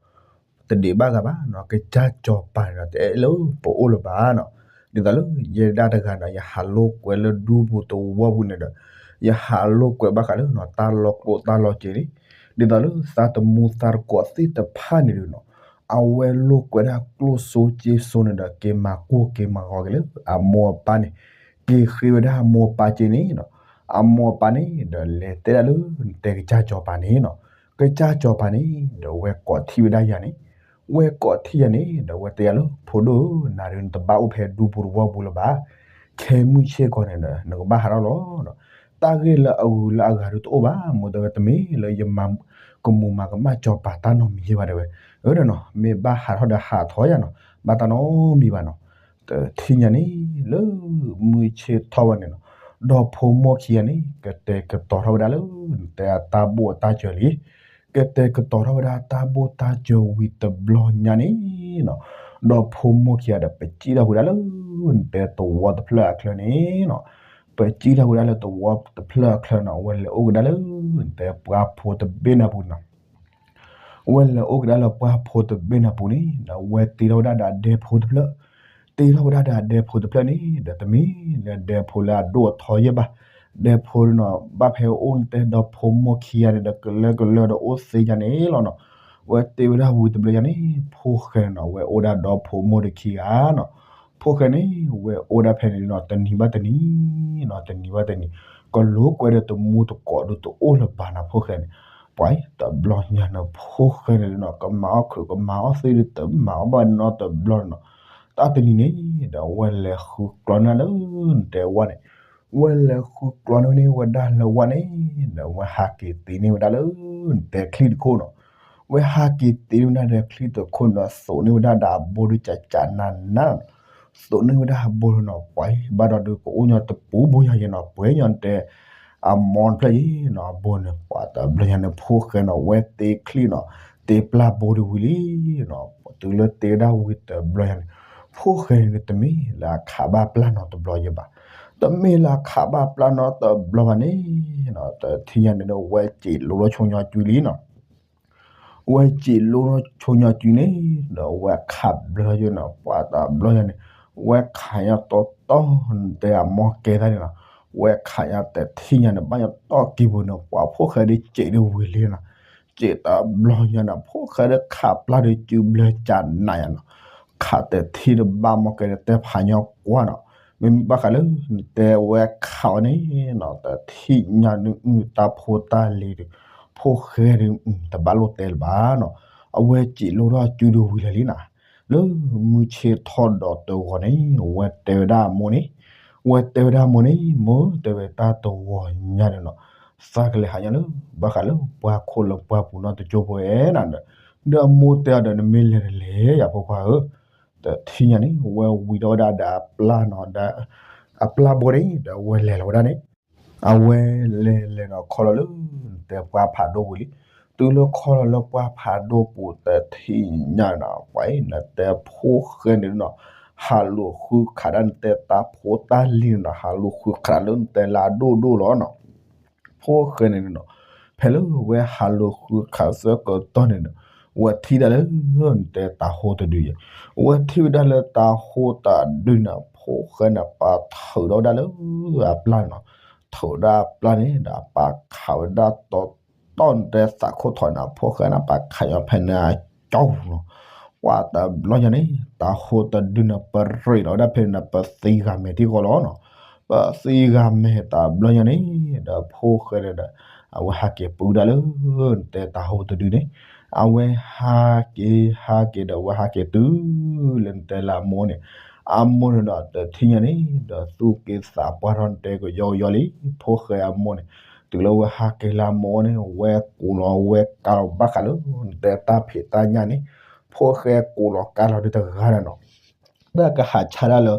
တဒံးဘၣ်ဂၤဘၣ်နီၤ, ကစၢ်စီၤပၤန့ၣ်ဒီး တအဲၣ်လၢပအိၣ်လၢၤဘၣ်နီၤ, ဒ်သိးလၢယဲဒၣ်တဂၤဒီး ယဟးလိာ်ကွဲလၢဒူပူၤတဝီပူၤန့ၣ်ဒီး ယဟးလိာ်ကွဲဘၣ်ဃးလၢနီၤ တၢ်လီၤကျိၣ်တၢ်လီၤစ့န့ၣ်, ဒ်သိးလၢသးတမူသးတကိးသ့ၣ်တဖၣ်န့ၣ်ဒီးနီၤ, အဝဲလိာ်ကွဲဒၣ်ကျိၣ်စိစ့စိန့ၣ်ဒီး က့ၤမၤကိၢ်က့ၤမၤဂီၤက့ၤလၢအမိၢ်အပၢ်န့ၣ်, က့ၤဃ့ဝဲဒၣ်အမိၢ်အပၢ်စ့န့ၣ်နီၤ, အမိၢ်အပၢ်န့ၣ်ဒီး လဲၤတဲဒၣ်လၢနတဲကစၢ်စီၤပၤန့ၣ်နီၤ, ကစၢ်စီၤပၤန့ၣ်ဒီး ဝဲကိးထံၣ်ဝဲဒၣ်ယၤန့ၣ်, ဝဲကိးထံၣ်ယၤန့ၣ်ဒီး ဝဲတဲယၤလၢ ဖိဒိၣ်ဧၢ နၤဒုးနတဘၣ်အိၣ်ဖဲဒူပူၤတဝီပူၤလၢၤဘၣ်, ခဲမုၢ်ဆ့ၣ်ကီးန့ၣ်ဒီး နကဘၣ်ဟးထီၣ်လီၤနီၤ, တၢ်ဂ့ၢ်လၢအဂုၤလၢအဂၤဒုးတအိၣ်ဘၣ်, မိၢ်တဲဝဲတမ့ၢ်လၢယမၤကမူၤမၤကမၣ်စီၤပၤတၢ်နီတမံၤယဲဘၣ်တဲဝဲ, အၢဒီးနီၤ မ့ၢ်ဘၣ်ဟးထီၣ်ဒီးဟးထီၣ်ယၤနီၤ, ဘၣ်တၢ်နီတမံၤဘၣ်နီၤ, တထံၣ်ညါန့ၣ် လၢမုၢ်ဆ့ၣ်ထီၣ်ဝဲန့ၣ်နီၤ, ဒီဖိမိၢ်ခံဂၤန့ၣ် ကတဲာ်ကတီၤထီၣ်ဝဲဒၣ်လၢ နတဲအတၢ်ဘိၣ်အတၢ်စၢၤလံ, ကတဲာ်ကတီၤထီၣ်ဝဲဒၣ်တၢ်ဘိၣ်တၢ်စၢၤဝံၤတဘျီညါန့ၣ်နီၤ, ဒီဖိမိၢ်ခံဂၤဒီး ပစံၣ်ထီၣ်ဝဲဒၣ်လၢ နတဲသဝီတဖျၢၣ်အချၢန့ၣ်နီၤ, ပစံၣ်ထီၣ်ဝဲဒၣ်လၢသဝီတဖျၢၣ်အချၢနီၤ, ဝဲလဲၤအိၣ်ကဒါလၢ နတဲပှၢ်ဖိတဘ့ၣ်နၤပူၤနီၤ ဝဲလဲၤအိၣ်ကဒါလၢပှၢ်ဖိတဘ့ၣ်နၤပူၤန့ၣ်ဒီး ဝဲတ့ထီၣ်ဝဲဒၣ်ဒီးအဒဲဖိတဖျၢၣ်, တ့ထီၣ်ဝဲဒၣ်ဒီးအဒဲဖိတဖျၢၣ်န့ၣ်ဒီး တမ့ၢ်လၢဒဲဖိလၢအဒိၣ်အထီယဲၢ်ဘၣ်, ဒဲဖိနီၤ ဘၣ်ဖဲအိၣ်နတဲဒီဖိမိၢ်ခံဂၤန့ၣ်ဒီး ကလၢကလၢဒီးအိၣ်သ့ယၤန့ၣ်လီၤနီၤ, ဝဲတ့ဝဲဒၣ်ဝံၤတဘျီယၤန့ၣ် ဖိၣ်ဃဲနီၤ ဝဲအိၣ်ဒၣ်ဒီဖိမိၢ်တခံဂၤနီၤ, ဖိၣ်ဃဲန့ၣ် ဝဲအိၣ်ဒၣ်ဖဲန့ၣ်နီၤ တနံၤဘၣ်တနံၤနီၤ တနံၤဘၣ်တနံၤ, ကလိၤကွဲဒီးတမူတကိးဒီးတအိၣ်လၢၤဘၣ်နီၤ ဖိၣ်ဃဲန့ၣ်, ပှၤတဘျီညါန့ၣ် ဖိၣ်ဃဲန့ၣ်နီၤ ကမၤအီၣ်ခုးကမၤအီၣ်သ့ဒီးတမၤအီၣ်ဘၣ်နီတဘျီန့ၣ်နီၤ, တၢ်တနံၤန့ၣ်ဒီး ဝဲလဲၤဃုကျီန့ၢ်လၢ နတဲဝဲန့ၣ် ဝဲလဲၤဃုကျီန့ၢ်ဝဲဒၣ်လၢဝဲန့ၣ်ဒီး ဝဲဟးက့ၤတ့န့ၢ်ဝဲဒၣ်လၢ နတဲချံၣ်တခိၣ်နီၤ, ဝဲဟးက့ၤတ့န့ၢ်ဝဲဒၣ်ဒီးချံၣ်တခိၣ်နီၤ သိးန့ၢ်ဝဲဒၣ်ဒီးအဘိဒုးကကနးနးနီၤ, သိးန့ၢ်ဝဲဒၣ်အဘိနီၤ ပှၤဘၣ်ဒီးဒုးကအိၣ်ညီတပူၤဘိယၤယဲနီၤ ပှဲၤညီနတဲ အမီတဖျၢၣ်ယဲနီၤ အဘိန့ၣ် ပှၤတဘျီညါန့ၣ် ဖိၣ်ဃဲနီၤ ဝဲတ့ချံၣ်နီၤ တ့ပျၢ်ဘိဒုးဝံၤလံနီၤ, တုၤလၢတ့ဝဲဒၣ်ဝံၤတဘျီညါန့ၣ် ဖိၣ်ဃဲန့ၣ်တမ့ၢ်လၢအခးဘၣ်ပျၢ်နီတဘျီယဲဘၣ်, တမ့ၢ်လၢအခးဘၣ်ပျၢ်နီတဘျီဘၣ်န့ၣ်နီၤ တထံၣ်ညါန့ၣ်ဒီး ဝဲစံးလိနီၤဆိညီကွံာ်လံနီၤ ဝဲစံးလိနီၤဆိညီကွံာ်န့ၣ် ဒီးဝဲခးဘျီယဲနီၤ ပှၤတဘျီညါန့ၣ် ဝဲခးညါတီတီ နတဲအမီၢ်ကဲသၣ်န့ၣ်နီၤ, ဝဲခးညါတထံၣ်ညါန့ၣ် ဘၣ်ညီတီၢ်က့ၤပူၤန့ၣ် ပှၤဖိၣ်ဃဲဒုးစံးဒုးဝံၤလံနီၤ, စံးတဘျီညါန့ၣ် ဖိၣ်ဃဲဒုးခးပျၢ်ဒုးစုဘျၢကနးယဲနီၤ, ခးတထံၣ်ဒီးဘၣ်မီၢ်ကဲဒီးတဲဖးညီကွၢ်နီၤ, မ့မ့ၢ်ဘၣ်ဃးလၢ နတဲဝဲခးအီၤန့ၣ်နီၤ တထံၣ်ညါန့ၣ် တၢ်ဖိတၢ်လံၤဒီး ဖိၣ်ဃဲဒီး တဘၣ်လိၣ်တဲလၢၤဘၣ်နီၤ, အဝဲစံးလိထီၣ်စုဒုးဝံၤလၢာ်လံနီၤ, လၢမုၢ်ဆ့ၣ်ထီၣ်ဒီးတဂီၤန့ၣ် ဝဲတဲဝဲဒၣ်အမိၢ်န့ၣ်, ဝဲတဲဝဲဒၣ်အမိၢ်န့ၣ် မိၢ်ဧၢ တဲဝဲတၢ်တဂီၤညါန့ၣ်နီၤ, သးကလဲၤဟးညါလၢ ဘၣ်ဃးလၢပှၢ်ခိၣ်လၢပှၢ်ပူၤနီတကၠိဖိဧဲနီၤ, ဒီးအမိၢ်တဲအီၤဒီး နမ့ၢ်လဲၤတလဲၤ ယၤဖိခွါဧၢ, တထံၣ်ညါန့ၣ် ဝဲဝံၤထီၣ်ဝဲဒၣ်ဒီးအပျၢ်နီၤ, အပျၢ်ဘိန့ၣ်ဒီး အဝဲလဲၤလီၤဝဲဒၣ်န့ၣ် အဝဲလဲၤလဲၤနီၤ ခီလီၤလၢ နတဲပှၢ်ဖးဒိၣ်ပူၤလံ, တုၤလၢခီလီၤလၢပှၢ်ဖးဒိၣ်ပူၤတထံၣ်ညါနီၤ ပှၤအံၤ နတဲဖိၣ်ဃဲန့ၣ်နီၤ ဟးလိာ်ဃုခးဒၣ်နတဲတၢ်ဖိတၢ်လံၤန့ၣ်နီၤ ဟးလိာ်ဃုခးဒၣ်လၢနတဲလၢအဒိၣ်ဒိၣ်လီၤနီၤ ဖိၣ်ဃဲန့ၣ်နီၤ ဖဲလၢဝဲဟးလိာ်ဃုခးသၢကတီၢ်န့ၣ်နီၤ ဝဲထံၣ်ဒၣ်လၢ နတဲတၤဟိတဒုယဲ, ဝဲထံၣ်ဝဲဒၣ်လၢတၤဟိတဒုန့ၣ် ဖိၣ်ဃဲန့ၣ် ပာ်ထုးထီၣ်ဝဲဒၣ်လၢအပျၢ်န့ၣ်နီၤ, ထုးဒၣ်အပျၢ်န့ၣ်ဒီး ပာ်ခးဝဲဒၣ်တီတီ နတဲသးခိၣ်ထီၣ်န့ၣ် ဖိၣ်ဃဲန့ၣ် ပာ်ခးညီဖဲန့ၣ်အကၠီနီၤ ပှၤတဘျီညါန့ၣ် တၤဟိတဒုန့ၣ် ပရ့းလီၤဝဲဒၣ်ဖဲန့ၣ် ပသံဂၤမဲာ်ထံဃီလီၤနီၤ, ပသံဂၤမဲာ်တဘျီညါန့ၣ် ဒီးဖိၣ်ဃဲန့ၣ်ဒီး အဝဲဟးက့ၤပုၢ်ဒၣ်လၢ နတဲတၢ်ဟိတဒုန့ၣ်, အဝဲဟးက့ၤဟးက့ၤဒီး အဝဲဟးက့ၤတုၤလၢနတဲလၢအမိၢ်န့ၣ်, အမိၢ်န့ၣ်ဒီးတထံၣ်ညါန့ၣ် ဒီးသူၣ်က့သးပှၢ်ထီၣ်နတဲကယီကယီလံ, ဖိၣ်ဃဲအမိၢ်န့ၣ်, တုၤလၢဝဲဟးက့ၤလၢအမိၢ်န့ၣ် ဝဲကိးလီၤဝဲကါလီၤဘၣ်ဃးလၢ နတဲတၢ်ဖံးတၢ်ညၣ်န့ၣ်, ဖိၣ်ဃဲကိးလီၤကါလီၤဒုးတဂၤဒီးနီၤ တၢ်ကဟးဆါဒၣ်လၢ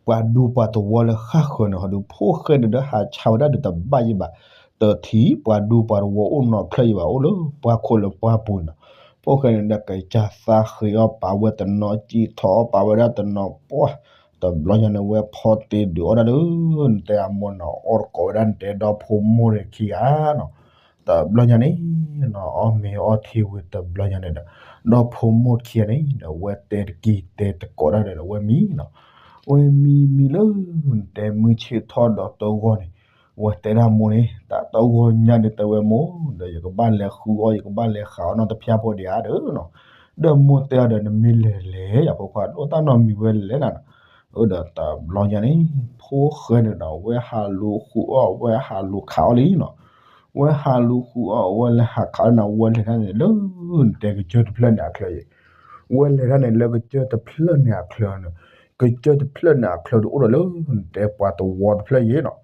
ပှၤဒူပှၤသဝီလၢဃၣ်ဃၢၤန့ၣ်ဟီဒုး ဖိၣ်ဃဲန့ၣ်ဒီးဟးဆါဝဲဒၣ်ဒုးတဘၣ်ယံၤဘၣ်, တထံၣ်ပှၤဒူပှၤသဝီအိၣ်နီတဖျၢၣ်ယံၤဘၣ် အိၣ်လၢပှၢ်ခိၣ်လၢပှၢ်ပူၤန့ၣ်နီၤ, ဖိၣ်ဃဲန့ၣ်ဒီးကစၢ်သးဃ့အီၣ်ပာ်ဝဲတနီၤ စံၣ်ထီၣ်အီၣ်ပာ်ဝဲဒၣ်တနီၤ ပှၢ်, တဘျီညါန့ၣ် ဝဲဖီတ့ဒုးအီၣ်ဒၣ်ဒီး နတဲအမိၢ်နီၤ အီၣ်တကိးဝဲဒၣ်နတဲဒီဖိမိၢ်န့ၣ်ခံဂၤနီၤ တဘျီညါန့ၣ်နီၤ အီၣ်မ့ၤအီထံဝံၤတဘျီညါန့ၣ်ဒီး ဒီဖိမိၢ်ခံဂၤန့ၣ်ဒီး ဝဲတဲတက့ၤတဲတကိးဒၣ်ဒီး ဝဲမံနီၤ, ဝဲမံမံလၢ နတဲမုၢ်ဆ့ၣ်ထီၣ်ဒီးတဂီၢ်န့ၣ်, ဝဲတဲဒၣ်မိၢ်န့ၣ် တၢ်တဂီၢ်ညါန့ၣ်တဲဝဲမိၢ် ဒီးယကဘၣ်လဲၤဃုအီၣ် ယကဘၣ်လဲၤဃးအီၣ်နီတဖျၢၣ်ဖိဒံးဧါဒီးနီၤ, ဒီးမိၢ်တဲအီၤဒီး နမ့ၢ်လဲၤလဲၤယၤဖိခွါ ဒိၣ်တၢ်နီတမံၤဝဲလဲၤနၤနီၤ, အဒီးတဘျီညါန့ၣ် ဖိၣ်ဃဲန့ၣ်ဒီး ဝဲဟးလူၤဃုအီၣ် ဝဲဟးလူၤခးအီၣ်လံနီၤ ဝဲဟးလူၤဃုအီၣ် ဝဲလဲၤဟးခးအီၣ်န့ၣ် ဝဲလဲၤဒၣ်န့ၣ်လၢ နတဲကစၢၢ်တဖျၢၣ်န့ၣ်အချၢအံၤ, ဝဲလဲၤဒၣ်န့ၣ်လၢကစၢၢ်တဖျၢၣ်န့ၣ်အချၢန့ၣ်, ကစၢၢ်တဖျၢၣ်န့ၣ်အချၢဒီး အိၣ်ဒီးလၢ နတဲပှၤသဝီတဖျၢၣ်ယံၤနီၤ,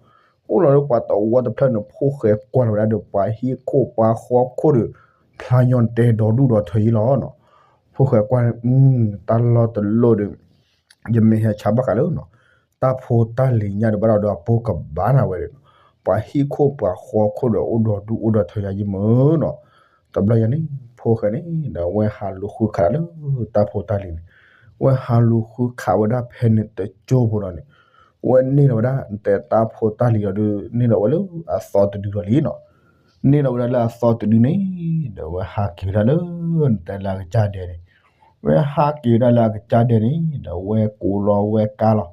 အိၣ်ဒီးလၢပှၤသဝီတဖျၢၣ်န့ၣ် ဖိၣ်ဃဲကွၢ်လီၤဝဲဒၣ်ဒီး ပှၤဟံၣ်ခိၣ်ပှၤဃီခိၣ်ဒီး ဖျါညီနတဲဒီဒူၣ်ဒီထၢယံၤလီၤနီၤ, ဖိၣ်ဃဲကွၢ်န့ၣ် တၢ်လီၢ်တလီၢ်ဒီး ယမ့ၢ်ဟဲဆါဘၣ်ဃးလၢ တၢ်ဖိတၢ်လံၤညါဒီး ဘၣ်ဒီးအပိကဘၣ်နၤဝဲဒီး, ပှၤဟံၣ်ခိၣ်ပှၤဃီခိၣ်ဒီး အိၣ်ဒီဒူၣ်အိၣ်ဒီထၢယၤယံၤမုၢ်နီၤ, တဘျီညါန့ၣ် ဖိၣ်ဃဲန့ၣ်ဒီး ဝဲဟးလူၤဃုခးဒၣ်လၢ တၢ်ဖိတၢ်လံၤန့ၣ်, ဝဲဟးလူၤဃုခးဝဲဒၣ်ဖဲန့ၣ်တကၠိဖိဒီးန့ၣ်, ဝဲန့ၢ်လီၤဝဲဒၣ် နတဲတၢ်ဖိတၢ်လံၤဒီး န့ၢ်လီၤဝဲလၢအသီတဒုဒီးလံနီၤ န့ၢ်လီၤဝဲဒၣ်လၢအသီတဒုန့ၣ်, ဒီးဝဲဟးက့ၤဝဲဒၣ်လၢ နတဲလၢအကစၢ်ဒဲးန့ၣ်, ဝဲဟးက့ၤဝဲဒၣ်လၢအကစၢ်ဒဲးန့ၣ် ဒီးဝဲကိးလီၤဝဲကါလီၤ,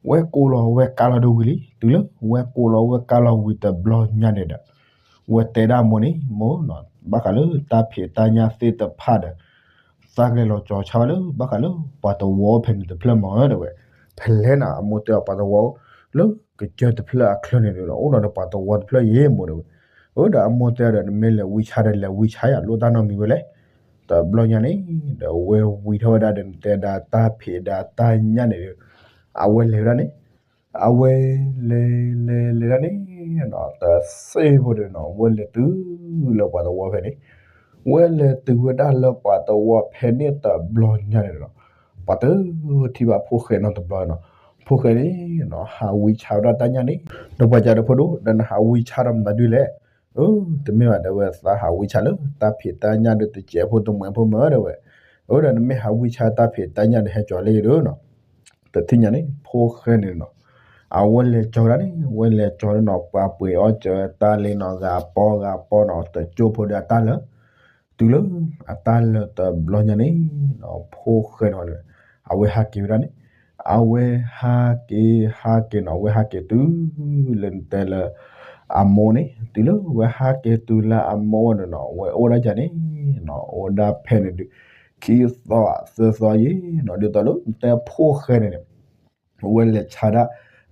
ဝဲကိးလီၤဝဲကါလီၤဒီးဝံၤလံ တုၤလၢဝဲကိးလီၤဝဲကါလီၤဝံၤတဘျီညါန့ၣ်ဒီး, ဝဲတဲဒၣ်မိၢ်န့ၣ် မိၢ်နီၤ ဘၣ်ဃးလၢတၢ်ဖံးတၢ်ညၣ်သ့ၣ်တဖၣ်ဒီး သးကလဲၤလီၤကၠီၤဆါဝဲလၢ ဘၣ်ဃးလၢပှၤသဝီဖဲန့ၣ်တဖျၢၣ်မး တဲဝဲ, ဖဲလဲၣ်နၤ အမိၢ်တဲအီၤပှၤသဝီ လၢကစၢၢ်တဖျၢၣ်အချၢန့ၣ်ဒီး အိၣ်ဒီးပှၤသဝီတဖျၢၣ်ယံၤမိၢ်တဲဝဲ, အဒီးအမိၢ်တဲအီၤဒီး နမ့ၢ်လဲၤဝံဆါဒီး လဲၤဝံဆါယၤ လိၣ်တၢ်နီတမံၤဝဲလဲၣ်, တဘျီညါန့ၣ် ဒီးဝဲဝံထီၣ်ဝဲဒၣ်ဒီး နတဲဒၣ်တၢ်ဖံးဒၣ်တၢ်ညၣ်န့ၣ်ဒီး အဝဲလဲၤဝဲဒၣ်န့ၣ် အဝဲလဲၤလဲၤလဲၤဒၣ်န့ၣ်နီၤ တသ့ဖိဒီးနီၤ ဝဲလဲၤတုၤလၢပှၤသဝီဖဲန့ၣ်, ဝဲလဲၤတုၤဝဲဒၣ်လၢပှၤသဝီဖဲန့ၣ်တဘျီညါန့ၣ်ဒီးနီၤ, ပှၤတထံၣ်ဘၣ်ဖိၣ်ဃဲနီတဘျီနီၤ, ဖိၣ်ဃဲန့ၣ်နီၤ ဟးဝံဆါဝဲဒၣ်တၢ်ညၣ်န့ၣ်, ဒီးပှၤကဒီးဖိဒိၣ် ဒီးနဟးဝံဆါဒီးမတၤဒုလဲၣ်, အၢ တမ့ၢ်ဘၣ် တဲဝဲ သးဟးဝံဆါလၢတၢ်ဖံးတၢ်ညၣ်ဒီး တစဲးဖိတမှဲးဖိမ့ၢ် တဲဝဲ, အၢ ဒီးနမ့ၢ်ဟးဝံဆါတၢ်ဖံးတၢ်ညၣ်ဒီး ဟဲကၠီၤလၢယၤဒီးနီၤ တထံၣ်ညါန့ၣ် ဖိၣ်ဃဲန့ၣ်နီၤ, အဝဲလဲၤကၠီၤဒၣ်န့ၣ် ဝဲလဲၤကၠီၤန့ၣ်နီၤ ပှၤပှ့ၤအီၣ်စၢၤတၢ်လံနီၤ ဂၤပီဂၤပီနီၤ တကၠိဖိဒီးအတၢ်လၢာ်, တုၤလၢအတၢ်လၢာ်တဘျီညါန့ၣ်နီၤ ဖိၣ်ဃဲန့ၣ် အဝဲဟးက့ၤဝဲဒၣ်န့ၣ်, အဝဲဟးက့ၤဟးက့ၤနီၤ အဝဲဟးက့ၤတုၤလၢနတဲလၢ အမိၢ်န့ၣ် တုၤလၢဝဲဟးက့ၤတုၤလၢအမိၢ်န့ၣ်နီၤ ဝဲအိၣ်ဒၣ်ကန့ၣ်နီၤ အိၣ်ဒၣ်ဖဲန့ၣ်ဒုး ခံသီသၢသီယံၤနီၤ ဒ်သိးလၢနတဲဖိၣ်ဃဲန့ၣ်န့ၣ် ဝဲလဲၤဆါဒၣ်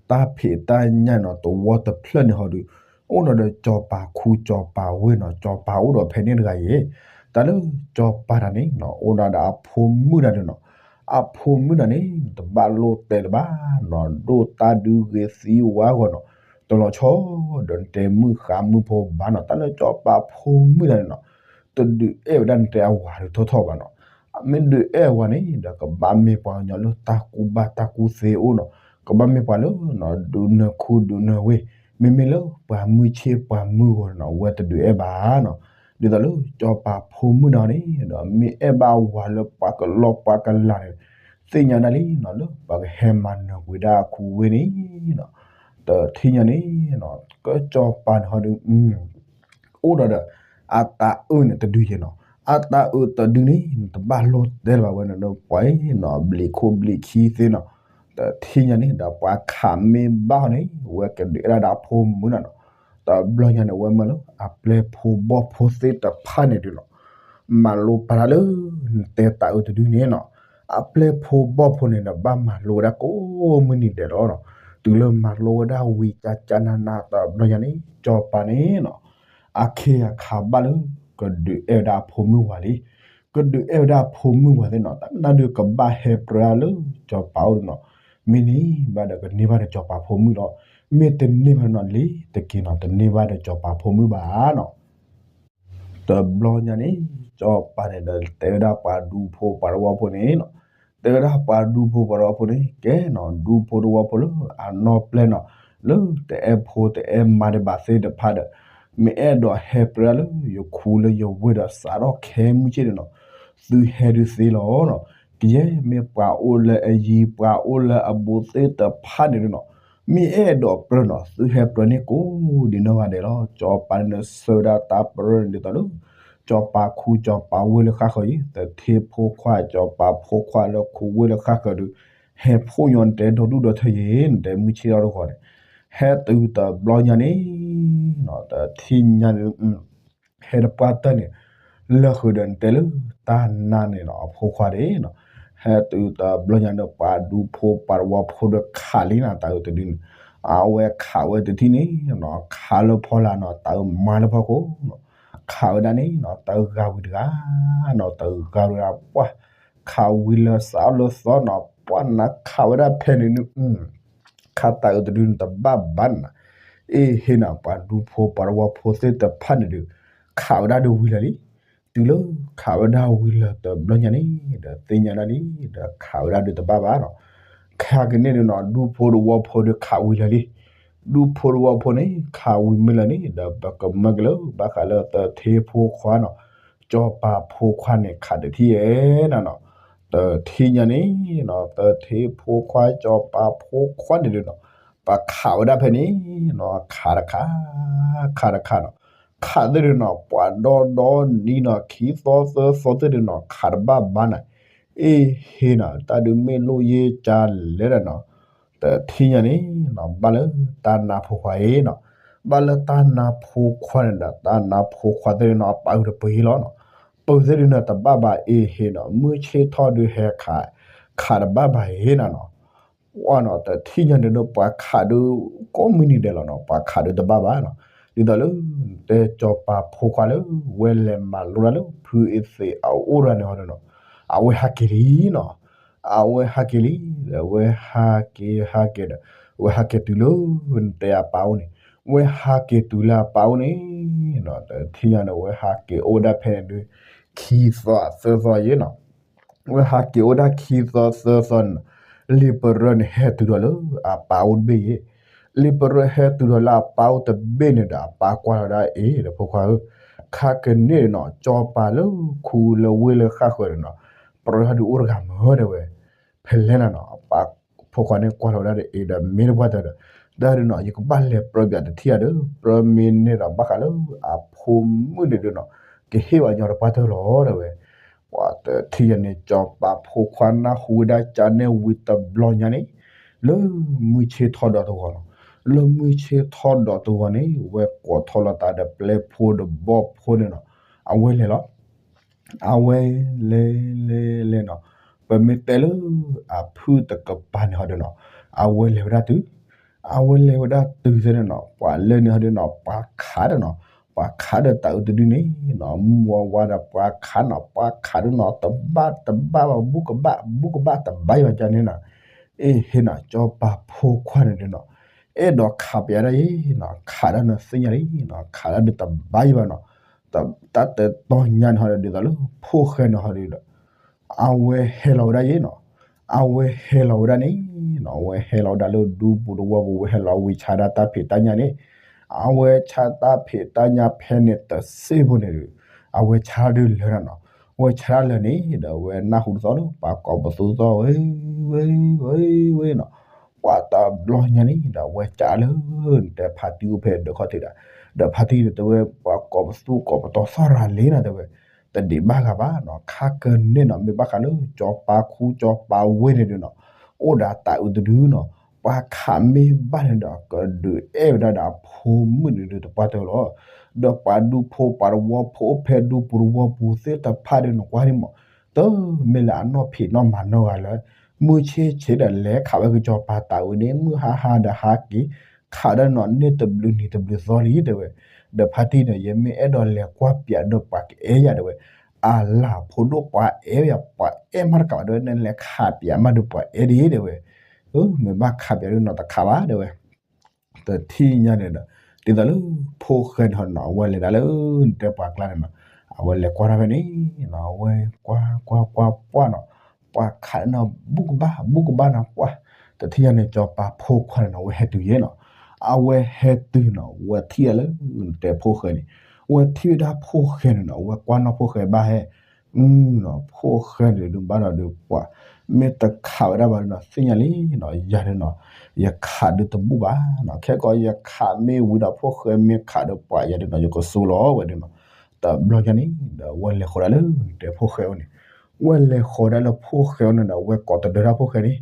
တၢ်ဖံးတၢ်ညၣ်နီၤ သဝီတဖျၢၣ်န့ၣ်ဟီဒုး အိၣ်ဒီးစီၤပၤခူစီၤပၤဝ့ၢ်နီၤ စီၤပၤအိၣ်ဒီးဖဲန့ၣ်တဂၤအံၤ, တၢ်လၢစီၤပၤတၢ်န့ၣ်နီၤ အိၣ်ဒၣ်ဒီးအဖိမုၣ်တၢ်န့ၣ်နီၤ, အဖိမုၣ်တၢ်န့ၣ် တဘၣ်လိၣ်တဲလၢၤဘၣ်နီၤ ဒိၣ်တၢ်ဒုးဂ့ၤသံဝါဂီၢ်နီၤ, တလီၤဆီ ဒီးနတဲမုၣ်ဃါမုၣ်ဖိဘၣ်နီၤ တၢ်လၢစီၤပၤဖိမုၣ်တၢ်န့ၣ်နီၤ တဒုးအဲၣ်ဝဲဒၣ်နတဲအဝၤဒုးထီၣ်ထီၣ်ဘၣ်နီၤ မ့ၢ်ဒုးအဲၣ်အဝၤန့ၣ် ဒီးကဘၣ်မ့ၢ်ပှၤကညီလၢတၢ်ကူၣ်ဘၣ်တၢ်ကူၣ်သ့အိၣ်နီၤ, ကဘၣ်မ့ၢ်ပှၤလၢ ဒုးနၢၤခူဒုးနၢၤဝ့ၢ်, မ့မ့ၢ်လၢပှၤမုၢ်ဆ့ၣ်ပှၤမုၢ်ဂီၤန့ၣ်နီၤ ဝဲတဒုးအဲၣ်ဘၣ်နီၤ, ဒ်သိးလၢစီၤပၤဖိမုၣ်တၢ်န့ၣ်ဒီး မ့ၢ်အဲၣ်ဘၣ်အဝၤလၢပှၤကလီပှၤကလၤန့ၣ် သ့ၣ်ညါဒၣ်လံနီၤ လၢပှၤကဟဲမၤနၢၤကွံာ်ဒၣ်အခူဝ့ၢ်န့ၣ်နီၤ, တထံၣ်ညါန့ၣ်နီၤ ကစီၤပၤန့ၣ်ဟီဒုး အိၣ်ဒီးဒီး အတၢ်အုၣ်န့ၣ်တဒုယဲၢ်နီၤ, အတၢ်အုၣ်တဒုန့ၣ် နတဘၣ်လိၣ်တဲလၢၤဘၣ်ဝဲန့ၣ်ဒီး ပှၤအံၤနီၤ ဘျံးခိၣ်ဘျံးခံသ့နီၤ, တထံၣ်ညါန့ၣ်ဒီး ပှၤခးမ့ၢ်ဘၣ်ဟီန့ၣ် ဝဲကဒုးအဲၣ်ဒၣ်ဒီးအဖိမုၣ်နီၤနီၤ, တဘျီညါန့ၣ် ဝဲမၢလၢအပျဲၢ်ဖိဘီၣ်ဖိသ့ၣ်တဖၣ်န့ၣ်ဒုးနီၤ မၤလိပာ်တၢ်လၢ နတဲတၢ်အုၣ်တဒုန့ၣ်နီၤ, အပျဲၢ်ဖိဘီၣ်ဖိန့ၣ်ဒီး ဘၣ်မၤလိဝဲဒၣ်ကိးမုၢ်နံၤဒဲးလီၤနီၤ, တုၤလၢမၤလိဝဲဒၣ်ဝံၤကကနနတဘျီညါန့ၣ် စီၤပၤန့ၣ်နီၤ အခဲအံၤအခါဘၣ်လၢ ကဒုးအဲၣ်ဝဲဒၣ်အဖိမုၣ်ဝၤလံ. ကဒုးအဲၣ်ဝဲဒၣ်အဖိမုၣ်ဝၤသ့ၣ်နီၤ, တၢ်မနုၤဒုးကဘၣ်ဟဲပြၢလၢစီၤပၤအိၣ်ဒီးနီၤ, မ့ၢ်န့ၢ်ဘၣ်ဒီးကန့ၢ်ဘၣ်ဒီးစီၤပၤဖိမုၣ်လီၤ. မ့ၢ်တန့ၢ်ဘၣ်နီၤ လ့ၤတက့ၤနီၤ, တန့ၢ်ဘၣ်ဒီးစီၤပၤဖိမုၣ်ဘၣ်နီၤ. တဘျီညါန့ၣ် စီၤပၤန့ၣ်ဒီးတဲဝဲဒၣ်ပှၤဒူဖိပှၤတဝီဖိန့ၣ်နီၤ, တဲဝဲဒၣ်ပှၤဒူဖိပှၤတဝီဖိန့ၣ် ကဲနီၤ, ဒူဖိတဝီဖိလၢအနီၢ်ပျဲၢ်နီၤ, လၢတအဲၣ်ဖိတအဲၣ်မါဒံးဘၣ်သ့ၣ်တဖၣ်ဒီး, မ့ၢ်အဲၣ်ဒိးဟဲပြၢလၢယခူလၢယဝ့ၢ်ဒီးစးထီၣ်ခဲမုၢ်ဆ့ၣ်န့ၣ်နီၤ, သုဟဲဒုးသ့လီၤနီၤ. ကယဲၢ်မ့ၢ်ပှၤအိၣ်လၢအယံၤ ပှၤအိၣ်လၢအဘူးသ့ၣ်တဖၣ်န့ၣ်နီၤ, မ့ၢ်အဲၣ်ဒိးပြၢနီၤ သုဟဲပြၢန့ၢ်ကိးဒံးနီၢ်ဂၤဒဲးလီၤ. စီၤပၤန့ၣ်ဒီးဆှၢဝဲဒၣ်တၢ်ပြၢန့ၣ်ဒ်သိးလၢ စီၤပၤခူစီၤပၤဝ့ၢ်လၢဃၣ်ဃၢၤအံၤ, သထ့ဖိခွါ စီၤပၤဖိခွါလၢခူဝ့ၢ်လၢဃၣ်ဃၢၤဒီး, ဟဲဖှိၣ်ညီနတဲဒီဒူၣ်ဒီထၢယ့ၤ နတဲမုၢ်ဆ့ၣ်ထီၣ်တဂီၤန့ၣ်, ဟဲတုၤတဘျီညါန့ၣ်နီၤ, တထံၣ်ညါန့ၣ် ဟဲတပှၢ်တၢၢ်န့ၣ်, လၢဃုာ်ဒီးနတဲလၢတၢ်နါန့ၣ်နီၤ အဖိခွါန့ၣ်နီၤ, ဟဲတုၤတဘျီညါန့ၣ် ပှၤဒူဖိပှၤတဝီဖိဒီးခးလံနီၤ တၤအုးတဒုန့ၣ်, အဝဲခးဝဲတထံၣ်န့ၣ်နီၤ ခးလၢဖီလာ်နီၤ တၤအုးမၤလၢဖီခိၣ်နီၤ, ခးဝဲဒၣ်န့ၣ်နီၤ တၤအုးဂၤဝံၤတဂၤနီၤ တၤအုးဂၤဝံၤတဂၤပှၢ်, ခးဝံၤလၢစးလၢသီနီၤ ပှၢ်နၤခးဝဲဒၣ်ဖဲန့ၣ်န့ၣ် ခးတၤအုးတဒုန့ၣ်တဘၣ်ဘၣ်နၤ, အ့ၣ်ဟ့နီၤ ပှၤဒူဖိပှၤတဝီဖိသ့ၣ်တဖၣ်န့ၣ်ဒီး, ခးဝဲဒၣ်ဒီးဝံၤလၢာ်လံ, တုၤလၢခးဝဲဒၣ်ဝံၤလၢာ်တဘျီညါန့ၣ် ဒီးသ့ၣ်ညါဒၣ်လံ, ဒီးခးဝဲဒၣ်ဒီးတဘၣ်ဘၣ်နီၤ, ခါကန့ၣ်ဒီးနီၤ ဒူဖိတဝီဖိဒီးခးဝံၤလၢာ်လံ, ဒူဖိတဝီဖိန့ၣ် ခးဝံၤမ့ၢ်လၢာ်န့ၣ် ဒီးပကမၢက့ၤလၢ ဘၣ်ဃးလၢသထ့ဖိခွါနီၤ, စီၤပၤဖိခွါန့ၣ် ခးတထံၣ်ယဲနီၤနီၤ, တထံၣ်ညါန့ၣ်နီၤ သထ့ဖိခွါ စီၤပၤဖိခွါန့ၣ်ဒီးနီၤ, ပှၤခးဝဲဒၣ်ဖဲန့ၣ်နီၤ ခးတခါ, ခးတခါနီၤ, ခးသ့ၣ်ဒီးနီၤ ပှၤဒီဒီနံၤနီၤ ခံသီသၢသီသ့ၣ်ဒီးနီၤ ခးတဘၣ်ဘၣ်နၤ, အ့ၣ်ဟ့နီၤ တၢ်ဒုးမ့ၢ်လိၣ်ယ့ၢ်ကၢလဲၣ်ဒီးနီၤ, တထံၣ်ညါန့ၣ်နီၤ ဘၣ်လၢတၢ်နါဖိခွါအံၤနီၤ, ဘၣ်လၢတၢ်နါဖိခွါန့ၣ်ဒီး တၢ်နါဖိခွါသ့ၣ်ဒီးနီၤ အပာ်အုးတပှ့ၤလီၤနီၤ, ပှ့ၤသ့ၣ်ဒီးနီၤ တဘၣ်ဘၣ် အ့ၣ်ဟ့နီၤ မုၢ်ဆ့ၣ်ထီၣ်ဒုးဟဲခး, ခးတဘၣ်ဘၣ်အံၤနၤနီၤ, ပှၢ်နီၤ တထံၣ်ညါန့ၣ်ဒီး ပှၤခးဒုးကိးမုၢ်နံၤဒဲးလီၤနီၤ ပှၤခးဒုးတဘၣ်ဘၣ်နီၤ, ဒ်သိးလၢ တဲစီၤပၤဖိခွါလၢ ဝဲလဲၤမၤလိတၢ်လၢဖုအ့သ့းအအိၣ်တဂၤန့ၣ်ဟီဒီးနီၤ, အဝဲဟးက့ၤလံနီၤ, အဝဲဟးက့ၤလံ, အဝဲဟးက့ၤဟးက့ၤဒီး အဝဲဟးက့ၤတုၤလၢ နတဲအပၢ်အိၣ်န့ၣ်, ဝဲဟးက့ၤတုၤလၢအပၢ်အိၣ်န့ၣ်နီၤ တထံၣ်ညါန့ၣ် ဝဲဟးက့ၤအိၣ်ဝဲဒၣ်ဖဲန့ၣ်ဒီး ခံသီသၢသီယဲနီၤ ဝဲဟးက့ၤအိၣ်ဒၣ်ခံသီသၢသီန့ၣ်နီၤ, လံာ်ပရၢန့ၣ်ဟဲတုၤဒီးလၢအပၢ်အိၣ်တဘ့ၣ်ယဲ, လံာ်ပရၢဟဲတုၤဒီးလၢအပၢ်အိၣ်တဘ့ၣ်န့ၣ်ဒီး အပၢ်ကွၢ်လီၤဒၣ်အ့ၣ်ဒီးဖိခွါဧၢ, ခါကန့ၣ်နီၤ စီၤပၤလၢခူလၢဝ့ၢ်လၢဃၣ်ဃၢၤန့ၣ်နီၤ, ပရၢဟဲဒုးအိၣ်တဂၤမၢဒဲးဝဲ, ဖဲလဲၣ်နၤနီၤ ပှၤဖိခွါန့ၣ်ကွၢ်လီၤဝဲဒၣ်ဒီးအ့ၣ်ဒီးမ့ၢ်တပှၢ်တၢၢ်ဒီး, ဒၣ်ဒုးနီၤ ယကဘၣ်လဲၤပြၢပၠးတထံၣ်ဧါဒီး ပြၢမ့ၢ်န့ၣ်ဒီး ဘၣ်ဃးလၢအဖိမုၣ်န့ၣ်ဒုးနီၤ ကဟ့ၣ်ဝဲညီတပှၢ်တၢၢ်လီၤဒဲးဝဲ, ပှၤတထံၣ်ညါန့ၣ် စီၤပၤဖိခွါနၢ်ဟူဝဲဒၣ်ကၠၢ်နဲၣ်ဝံၤတဘျီညါန့ၣ်, လၢမုၢ်ဆ့ၣ်ထီၣ်ဒီးတဂီၤနီၤ, လၢမုၢ်ဆ့ၣ်ထီၣ်ဒီးတဂီၤန့ၣ် ဝဲကိးထီၣ်လီၤသးဒီးပျဲၢ်ဖိဒီးဘီၣ်ဖိန့ၣ်နီၤ, အဝဲလဲၤလီၤ အဝဲလဲၤလဲၤလဲၤနီၤ, ပမ့ၢ်တဲလၢအဖုၣ်တကပၤန့ၣ်ဟီဒီးနီၤ, အဝဲလဲၤဝဲဒၣ်တုၤ, အဝဲလဲၤဝဲဒၣ်တုၤသ့ၣ်န့ၣ်နီၤ ပှၤလၢန့ၣ်ဟီဒီးနီၤ ပှၤခးဒီးနီၤ, ပှၤခးဒီးတၤအုးတဒုန့ၣ်နီၤ မုၢ်ဝါဝါဒီးပှၤခးနီၤ ပှၤခးဒုးနီၤ တဘၣ်တဘၣ်ဘၣ် ဘူးကဘၣ်ဘူးကဘၣ်တဘၣ်ယီၤကန့ၣ်နီၤ, အ့ၣ်ဟ့နီၤ စီၤပၤဖိခွါန့ၣ်ဒုးနီၤ, အဲၣ်ဒိးခးပယီၤဒၣ်ယဲနီၤ ခးဒၣ်နီၤသ့ၣ်ညါလံနီၤ ခးဒၣ်ဒုးတဘၣ်ယံၤဘၣ်နီၤ, တၢ်တတီၤညါန့ၣ်ဟီဒီး ဒ်သိးလၢဖိၣ်ဃဲန့ၣ်ဟီဒီး အဝဲဟဲလီၤဝဲဒၣ်ယဲနီၤ, အဝဲဟဲလီၤဝဲဒၣ်န့ၣ်နီၤ အဝဲဟဲလီၤဝဲဒၣ်လၢဒူပူၤတဝီပူၤ ဝဲဟဲလီၤဝံၤဆါဒၣ်တၢ်ဖံးတၢ်ညၣ်န့ၣ်, အဝဲဆါတၢ်ဖံးတၢ်ညၣ်ဖဲန့ၣ်တစ့ၢ်ဖိန့ၣ်ဒီး အဝဲဆါဒၣ်လၢာ်နီၤ, အဝဲဆါဒၣ်လၢာ်န့ၣ်ဒီး အဝဲနၢ်ဟူတသီၣ်လၢ ပှၤကိးပသူသီၣ်ဝဲ ဝဲ ဝဲ ဝဲနီၤ, ပှၤတဘျီညါန့ၣ်ဒီး အဝဲကးလၢ နတဲဖါတံၢ်အိၣ်ဖဲဒၢးခီၣ်ထံးဒီး, ဒီးဖါတံၢ်န့ၣ်တဲဝဲ ပှၤကိးပသူကိးပတီၤသီၣ်ရၤလံနီၤ တဲဝဲ, တဒံးဘၣ်ဂၤဘၣ်နီၤ ခါကန့ၣ်နီၤ မ့ၢ်ဘၣ်ဃးလၢ စီၤပၤခူစီၤပၤဝ့ၢ်န့ၣ်ဒုးနီၤ, အိၣ်ဒီးတၤအုးတဒုနီၤ, ပှၤခးမ့ၢ်ဘၣ်န့ၣ်ဒီး ကဒုးအဲၣ်ဝဲဒၣ်ဒီးအဖိမုၣ်န့ၣ်ဒုးတပှၢ်တၢၢ်လီၤ, ဒီးပှၤဒူဖိပှၤတဝီဖိအိၣ်ဖဲဒူပူၤတဝီပူၤသ့ၣ်တဖၣ်ဒီး နကွၢ်န့ၣ်မး တမ့ၢ်လၢအနီၢ်ဖံးနီၢ်မၤနီၢ်ဂၤလၢ မုၢ်ဆ့ၣ်ဆ့ၣ်ဒီးလဲၤခးဝဲကစီၤပၤတၤအုးန့ၣ် မုၢ်ဟါဟါဒီးဟးက့ၤ ခးဒၣ်နီၤန့ၢ်တဘျုးနံၤတဘျုးသီလံတဲဝဲ, ဒီးဖါတံၢ်န့ၣ် ယမ့ၢ်အဲၣ်ဒိးလဲၤကွၢ်ပၠးဒီးပှၤကအဲၣ်ယၤတဲဝဲ, အလၤဖိဒိၣ်ပှၤအဲၣ်ယၤ ပှၤအဲၣ်မးတကးဘၣ်တဲဝဲ နလဲၤခးပၠးမးဒီးပှၤအဲၣ်ဒ်တဲဝဲ, မ့ၢ်ဘၣ်ခးပၠးဒ်နီၤတခးဘၣ်တဲဝဲ တထံၣ်ညါန့ၣ်ဒီး ဒ်သိးလၢဖိၣ်ဃဲန့ၣ်ဟီန့ၣ်နီၤ အဝဲလဲၤဒၣ်လၢနတဲပှၤကျါန့ၣ်နီၤ, အဝဲလဲၤကွၢ်တၢ်ဖဲန့ၣ်နီၤ အဝဲကွၢ်ကွၢ်ကွၢ်ကွၢ်နီၤ, ပှၤခးန့ၣ်နီၤ ဘူၣ်ကဘၣ် ဘူၣ်ကဘၣ်နီၤ ပှၤ တထံၣ်ညါန့ၣ် စီၤပၤဖိခွါန့ၣ်နီၤ အဝဲဟဲတုၤယဲနီၤ, အဝဲဟဲတုၤနီၤ အဝဲထံၣ်ဒၣ်လၢနတဲဖိၣ်ဃဲန့ၣ်, အဝဲထံၣ်ဝဲဒၣ်ဖိၣ်ဃဲန့ၣ်နီၤ အဝဲကွၢ်နီၣ်ဖိၣ်ဃဲဘၣ်ဟဲ နီၤ ဖိၣ်ဃဲန့ၣ်ဒုးဘၣ်ဒီးဒုးပှၤ မ့ၢ်တခးဝဲဒၣ်ဘၣ်ဒုးနီၤ သ့ၣ်ညါလံနီၤ ယၤဒုးနီၤ ယခးဒုးတဘူၣ်ဘၣ်နီၤ, ခဲကီးယခးမ့ၢ်ဝံၤဒီးဖိၣ်ဃဲမ့ၢ်ခးဒီးပှၤယၤဒုးနီၤ ယကစိလီၤဝဲဒုးနီၤ, တဘျီညါန့ၣ် ဒီးအဝဲလဲၤဃီၤဒၣ်လၢနတဲဖိၣ်ဃဲအအိၣ်န့ၣ်, အဝဲလဲၤဃီၤဒၣ်လၢဖိၣ်ဃဲအအိၣ်န့ၣ်ဒီး အဝဲကိးတဒၢတၢ်ဖိၣ်ဃဲန့ၣ်,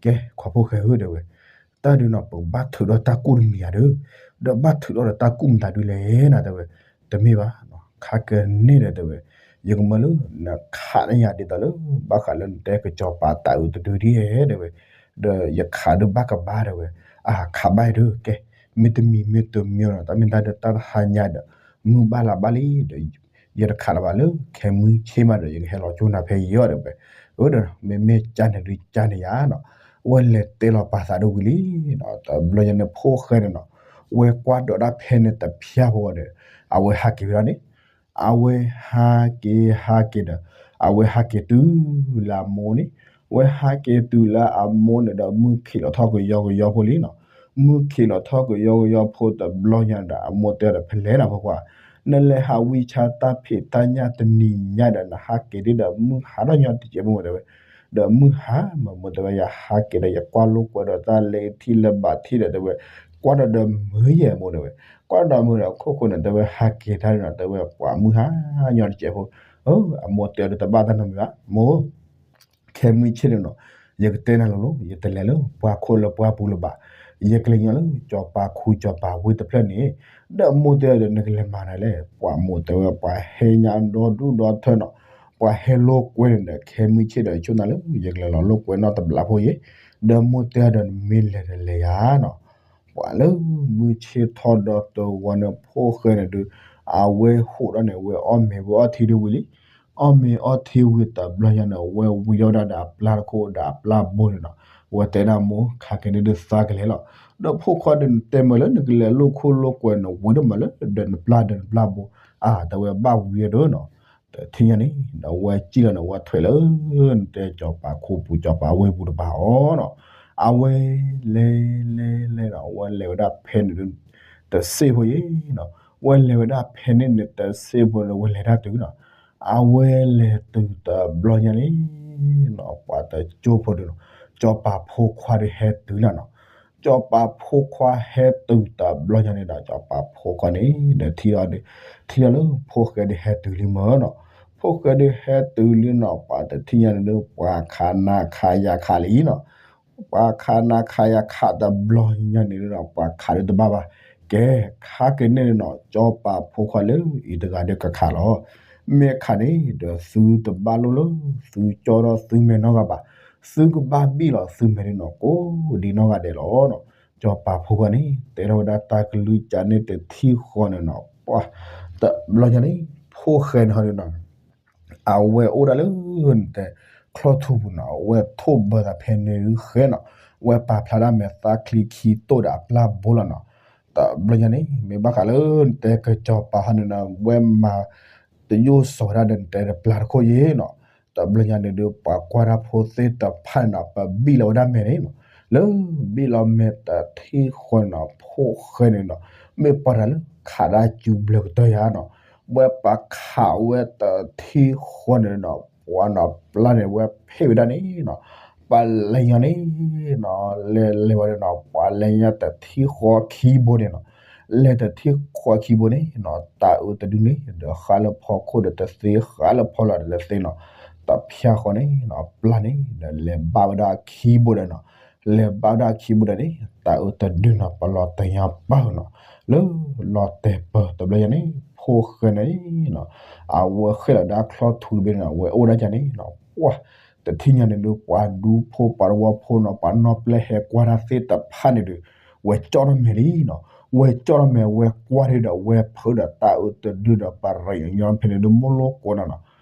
ကဲ ခွါဖိၣ်ဃဲဧၢ တဲဝဲ တၢ်ဒုးနီၤ ပဘၣ်ထုးထီၣ်တၢ်ကူၣ်တမံၤဧါဒီး, ဒီးဘၣ်ထုးထီၣ်ဒီးတၢ်ကူၣ်မတၤဒုးလဲၣ်နီၤ တဲဝဲ, တမ့ၢ်ဘၣ်နီၤ ခါကန့ၢ်ဒီးတဲဝဲ, ယကမၢလၢ နခးန့ၢ်ယၤဒ်သိးလၢ ဘၣ်ဃးလၢနတဲကစီၤပၤတၤအုးတဒုဒ်တဲဝဲ, ဒီးယခးဒုးဘၣ်ကဘၣ်တဲဝဲ, အါခးဘၣ်ဒီး ကဲ မ့ၢ်တမံၤမ့ၢ်တမံၤနီၤ တၢ်မ့ၢ်တၢ်ဒုးတၢ်တဟါညါဒီး မုၢ်ဘၣ်လါဘၣ်လံဒီး ယတခးလၢၤဘၣ်လၢ ခဲမုၢ်ဆ့ၣ်မးဒီး ယကဟဲလီၤကၠိနၤဖဲယံၤအီၤတဲဝဲ, အၢဒီး မ့မ့ၢ်ကၢ်န့ၣ်ဒုးကၢ်န့ၣ်ယၤနီၤ, အဝဲလဲၤတဲလီၤပာ်သးဒ်ဝံၤလံနီၤ, တဘျီညါန့ၣ် ဖိၣ်ဃဲန့ၣ်နီၤ, ဝဲကွၢ်ဒိးတၢ်ဖဲန့ၣ်တဖၠၣ်ဖိဒီး အဝဲဟးက့ၤဝဲဒၣ်န့ၣ်, အဝဲဟးက့ၤဟးက့ၤဒီး အဝဲဟးက့ၤတုၤလၢအမိၢ်န့ၣ်, ဝဲဟးက့ၤတုၤလၢအမိၢ်န့ၣ်ဒီး မုၢ်ခံးလီၤထီၣ်ကယီကယီဖိလံနီၤ, မုၢ်ခံးလီၤထီၣ်ကယီကယီဖိတဘျီညါဒီး အမိၢ်တဲဒီး ဖဲလဲၣ်နီၤဖိခွါ နလဲၤဟးဝံဆါတၢ်ဖံးတၢ်ညၣ်တနံၤညါဒီး နဟးက့ၤဒ်ဒီး မုၢ်ဟါထီၣ်ညီတစဲးဖိတဲဝဲ, ဒီးမုၢ်ဟါမး မိၢ်တဲဝဲ ယဟးက့ၤဒီး ယကွၢ်လိာ်ကွဲဒီးတၢ်လၢထံလၢဘးထံဒီးတဲဝဲ, ကွၢ်ဒီးဒီးမုၢ်ယဲၢ်မိၢ်တဲဝဲ, ကွၢ်ဒီးမုၢ်ဒီးခိၣ်ဃိန့ၣ် တဲဝဲဟးက့ၤတၢ်ဒီး တဲဝဲပှၤမုၢ်ဟါညီတစဲးဖိ, အမိၢ်တဲဒီးတဘၣ်တၢ်နီတမံၤဘၣ် မိၢ် ခဲမုၢ်ဆ့ၣ်န့ၣ်နီၤ, ယကတဲနၤလိၤလိၤ ယတလဲၤလၢပှၤခိၣ်လၢပှၤပူၤလၢၤဘၣ်, ယကလဲၤညီလၢစီၤပၤခူစီၤပၤဝ့ၢ်တဖျၢၣ်န့ၣ်, ဒီးမိၢ်တဲဒီး နကလဲၤမၤနၤလဲၣ်, ပှၤမိၢ်တဲဝဲ ပှၤဟဲညါဒီဒူၣ်ဒီထၢနီၤ, ပှၤဟဲလိာ်ကွဲန့ၣ်ဒီး ခဲမုၢ်ဆ့ၣ်ဒီး ဆိၣ်နၤလၢ ယကလဲၤလီၤလိာ်ကွဲနီတဘျီဖိယဲ, ဒီးမိၢ်တဲဒီး နမ့ၢ်လဲၤတလဲၤယၤနီၤ ပှၤလၢမုၢ်ဆ့ၣ်ထီၣ်ဒီးတဝီန့ၣ် ဖိၣ်ဃဲန့ၣ်ဒုး အဝဲဟိးထီၣ်န့ၣ် ဝဲအီၣ်မ့ၤဝဲအီထံဒုးဝံၤလံ, အီၣ်မ့ၤအီထံဝံၤတဘျီညါန့ၣ် ဝဲဝံထီၣ်ဝဲဒၣ်ဒီးအပျၢ်တခိၣ်ဒီးအပျၢ်ဘိန့ၣ်နီၤ, ဝဲတဲဒၣ်မိၢ် ခးက့ၤန့ၢ်ဒုးသးကလဲၤလီၤ, ဒီးဖိခွါဒီးနတဲမ့ၢ်လၢနကလဲၤလိာ်ခိၣ်လိာ်ကွဲန့ၣ် ဝံဒိၣ်မးလၢဒီးနပျၢ်ဒီးနပျၢ်ဘိ, အါ တဲဝဲဘၣ်ဝံၤဒီးနီၤ, တထံၣ်ညါန့ၣ် ဒီးဝဲစံၣ်လီၤန့ၣ် ဝဲထွဲးလၢ နတဲစီၤပၤခူပူၤစီၤပၤဝ့ၢ်ပူၤတပၤအီၤနီၤ, အဝဲလဲၤလဲၤလဲၤဒီး ဝဲလဲၤဝဲဒၣ်ဖဲန့ၣ်ဒုး တစ့ၢ်ဖိယဲနီၤ, ဝဲလဲၤဝဲဒၣ်ဖဲန့ၣ်န့ၣ် တစ့ၢ်ဖိန့ၣ် ဝဲလဲၤတၢ်တုၤနီၤ, အဝဲလဲၤတုၤတဘျီညါန့ၣ်နီၤ ပှၤတကၠိဖိဒုးနီၤ, စီၤပၤဖိခွါဒုးဟဲတုၤလီၤနီၤ, စီၤပၤဖိခွါဟဲတုၤတဘျီညါန့ၣ်ဒီး စီၤပၤဖိခွါန့ၣ်ဒီးထံၣ်ဒီး ထံၣ်ဒီးလၢဖိၣ်ဃဲဒုးဟဲတုၤလံမၢ်နီၤ, ဖိၣ်ဃဲဒုးဟဲတုၤလံနီၤ ပှၤတထံၣ်ညါန့ၣ်ဒုး ပှၤခးနးခးယၤခးလံနီၤ, ပှၤခးနးခးယၤခးတဘျီညါန့ၣ်ဒုးနီၤ ပှၤခးဒုးတဘၣ်ဘၣ်, ကဲ ခါက့ၤန့ၢ်န့ၣ်နီၤ စီၤပၤဖိခွါလၢအံၤတဂၤဒုးကခးလီၤ, မ့ၢ်ခးန့ၣ်ဒီးသုတဘၣ်လိၣ်လၢ သုကၠီဒီးသုမဲာ်နီတဂၤဘၣ်, သုကဘၣ်ဘံၣ်လီၤသုမဲာ်န့ၣ်နီၤ ကိးဒံနီၢ်ဂၤဒဲးလီၤနီၤ, စီၤပၤဖိခွါန့ၣ် တဲထီၣ်ဝဲဒၣ်တၢ်ကလုၢ်ကၢ်န့ၣ်တထံၣ်ဃီန့ၣ်နီၤ, ပှၤ တဘျီညါန့ၣ် ဖိၣ်ဃဲန့ၣ်ဟီဒုးနီၤ အဝဲအိၣ်ဒၣ်လၢ နတဲ ချီၣ်ထူပူၤနီၤ, အဝဲထိၣ်ဘၢသးဖဲန့ၣ်ဒုးဃဲနီၤ, အဝဲပာ်ဖျါဒၣ်မဲာ်သၣ်ချံခံတိၢ်ဒီးအပျၢ်ဘိလီၤနီၤ, တဘျီညါန့ၣ် မ့ၢ်ဘၣ်ဃးလၢနတဲကစီၤပၤဟီန့ၣ်နီၤ အဝဲမၤ တယိၣ်စီၤဝဲဒၣ်ဒီးနတဲတပျၢ်တခိၣ်ယဲနီၤ, တဘျီညါန့ၣ်ဒုး ပှၤကွၢ်တၢ်ဖိသ့ၣ်တဖၣ်န့ၣ်နီၤ ပဘံၣ်လီၤဝဲဒၣ်မဲာ်န့ၣ်နီၤ, လၢဘံၣ်လီၤမဲာ်တထံၣ်ဃီန့ၣ်နီၤ ဖိၣ်ဃဲန့ၣ်နီၤ မ့ၢ်ပှၤတၢ်လၢခးဒၣ်စူၤဘျၢကတၢၢ်ယၤနီၤ, ဝဲပှၤခးဝဲတထံၣ်ဃီန့ၣ်နီၤ ပှၤနီၤပျၢ်န့ၣ် ဝဲဖ့ၣ်ဝဲဒၣ်န့ၣ်နီၤ, ပှၤလဲၤညါန့ၣ်နီၤ လဲၤလဲၤဝဲန့ၣ်နီၤ ပှၤလဲၤညါတထံၣ်ဃီခံဘိန့ၣ်နီၤ, လဲၤတထံၣ်ဃီခံဘိန့ၣ်နီၤ တၤအုးတဒုန့ၣ် ဒီးဃးလၢဖီခိၣ်ဒီးတသ့ ဃးလၢဖီလာ်ဒီးတသ့နီၤ, တဖၠၣ်ဃီန့ၣ်နီၤ ပျၢ်န့ၣ် ဒီးလဲၤဘၣ်ဝဲဒၣ်ခံဘိဒီးနီၤ, လဲၤဘၣ်ဝဲဒၣ်ခံဘိဒီးန့ၣ် တၤအုးတဒုနီၤ ပလီၤတဲာ်ညါပၢၢ်နီၤ, လၢလီၤတဲာ်ပၢၢ်တဘျီညါန့ၣ် ဖိၣ်ဃဲန့ၣ်နီၤ အဝဲဃ့ၣ်လီၤဒၣ်ချီၣ်ထူတဘ့ၣ်န့ၣ်နီၤ ဝဲအိၣ်ဒၣ်ကန့ၣ်နီၤ ပှၤ တထံၣ်ညါန့ၣ်ဒုး ပှၤဒူဖိပှၤတဝီဖိနီၤ ပှၤနီၢ်ပျဲၢ်ဟဲကွၢ်တၢ်သ့ၣ်တဖၣ်န့ၣ်ဒုး ဝဲကၠီၣ်ထီၣ်မဲာ်လံနီၤ, ဝဲကၠီၣ်ထီၣ်မဲာ်ဝဲကွၢ်ထံဒီး ဝဲဖုးဒီးတၢ်အုးတဒုဒီး ပရံးညီဖဲန့ၣ်ဒုး မိၢ်လိၣ်ကိးနၤနီ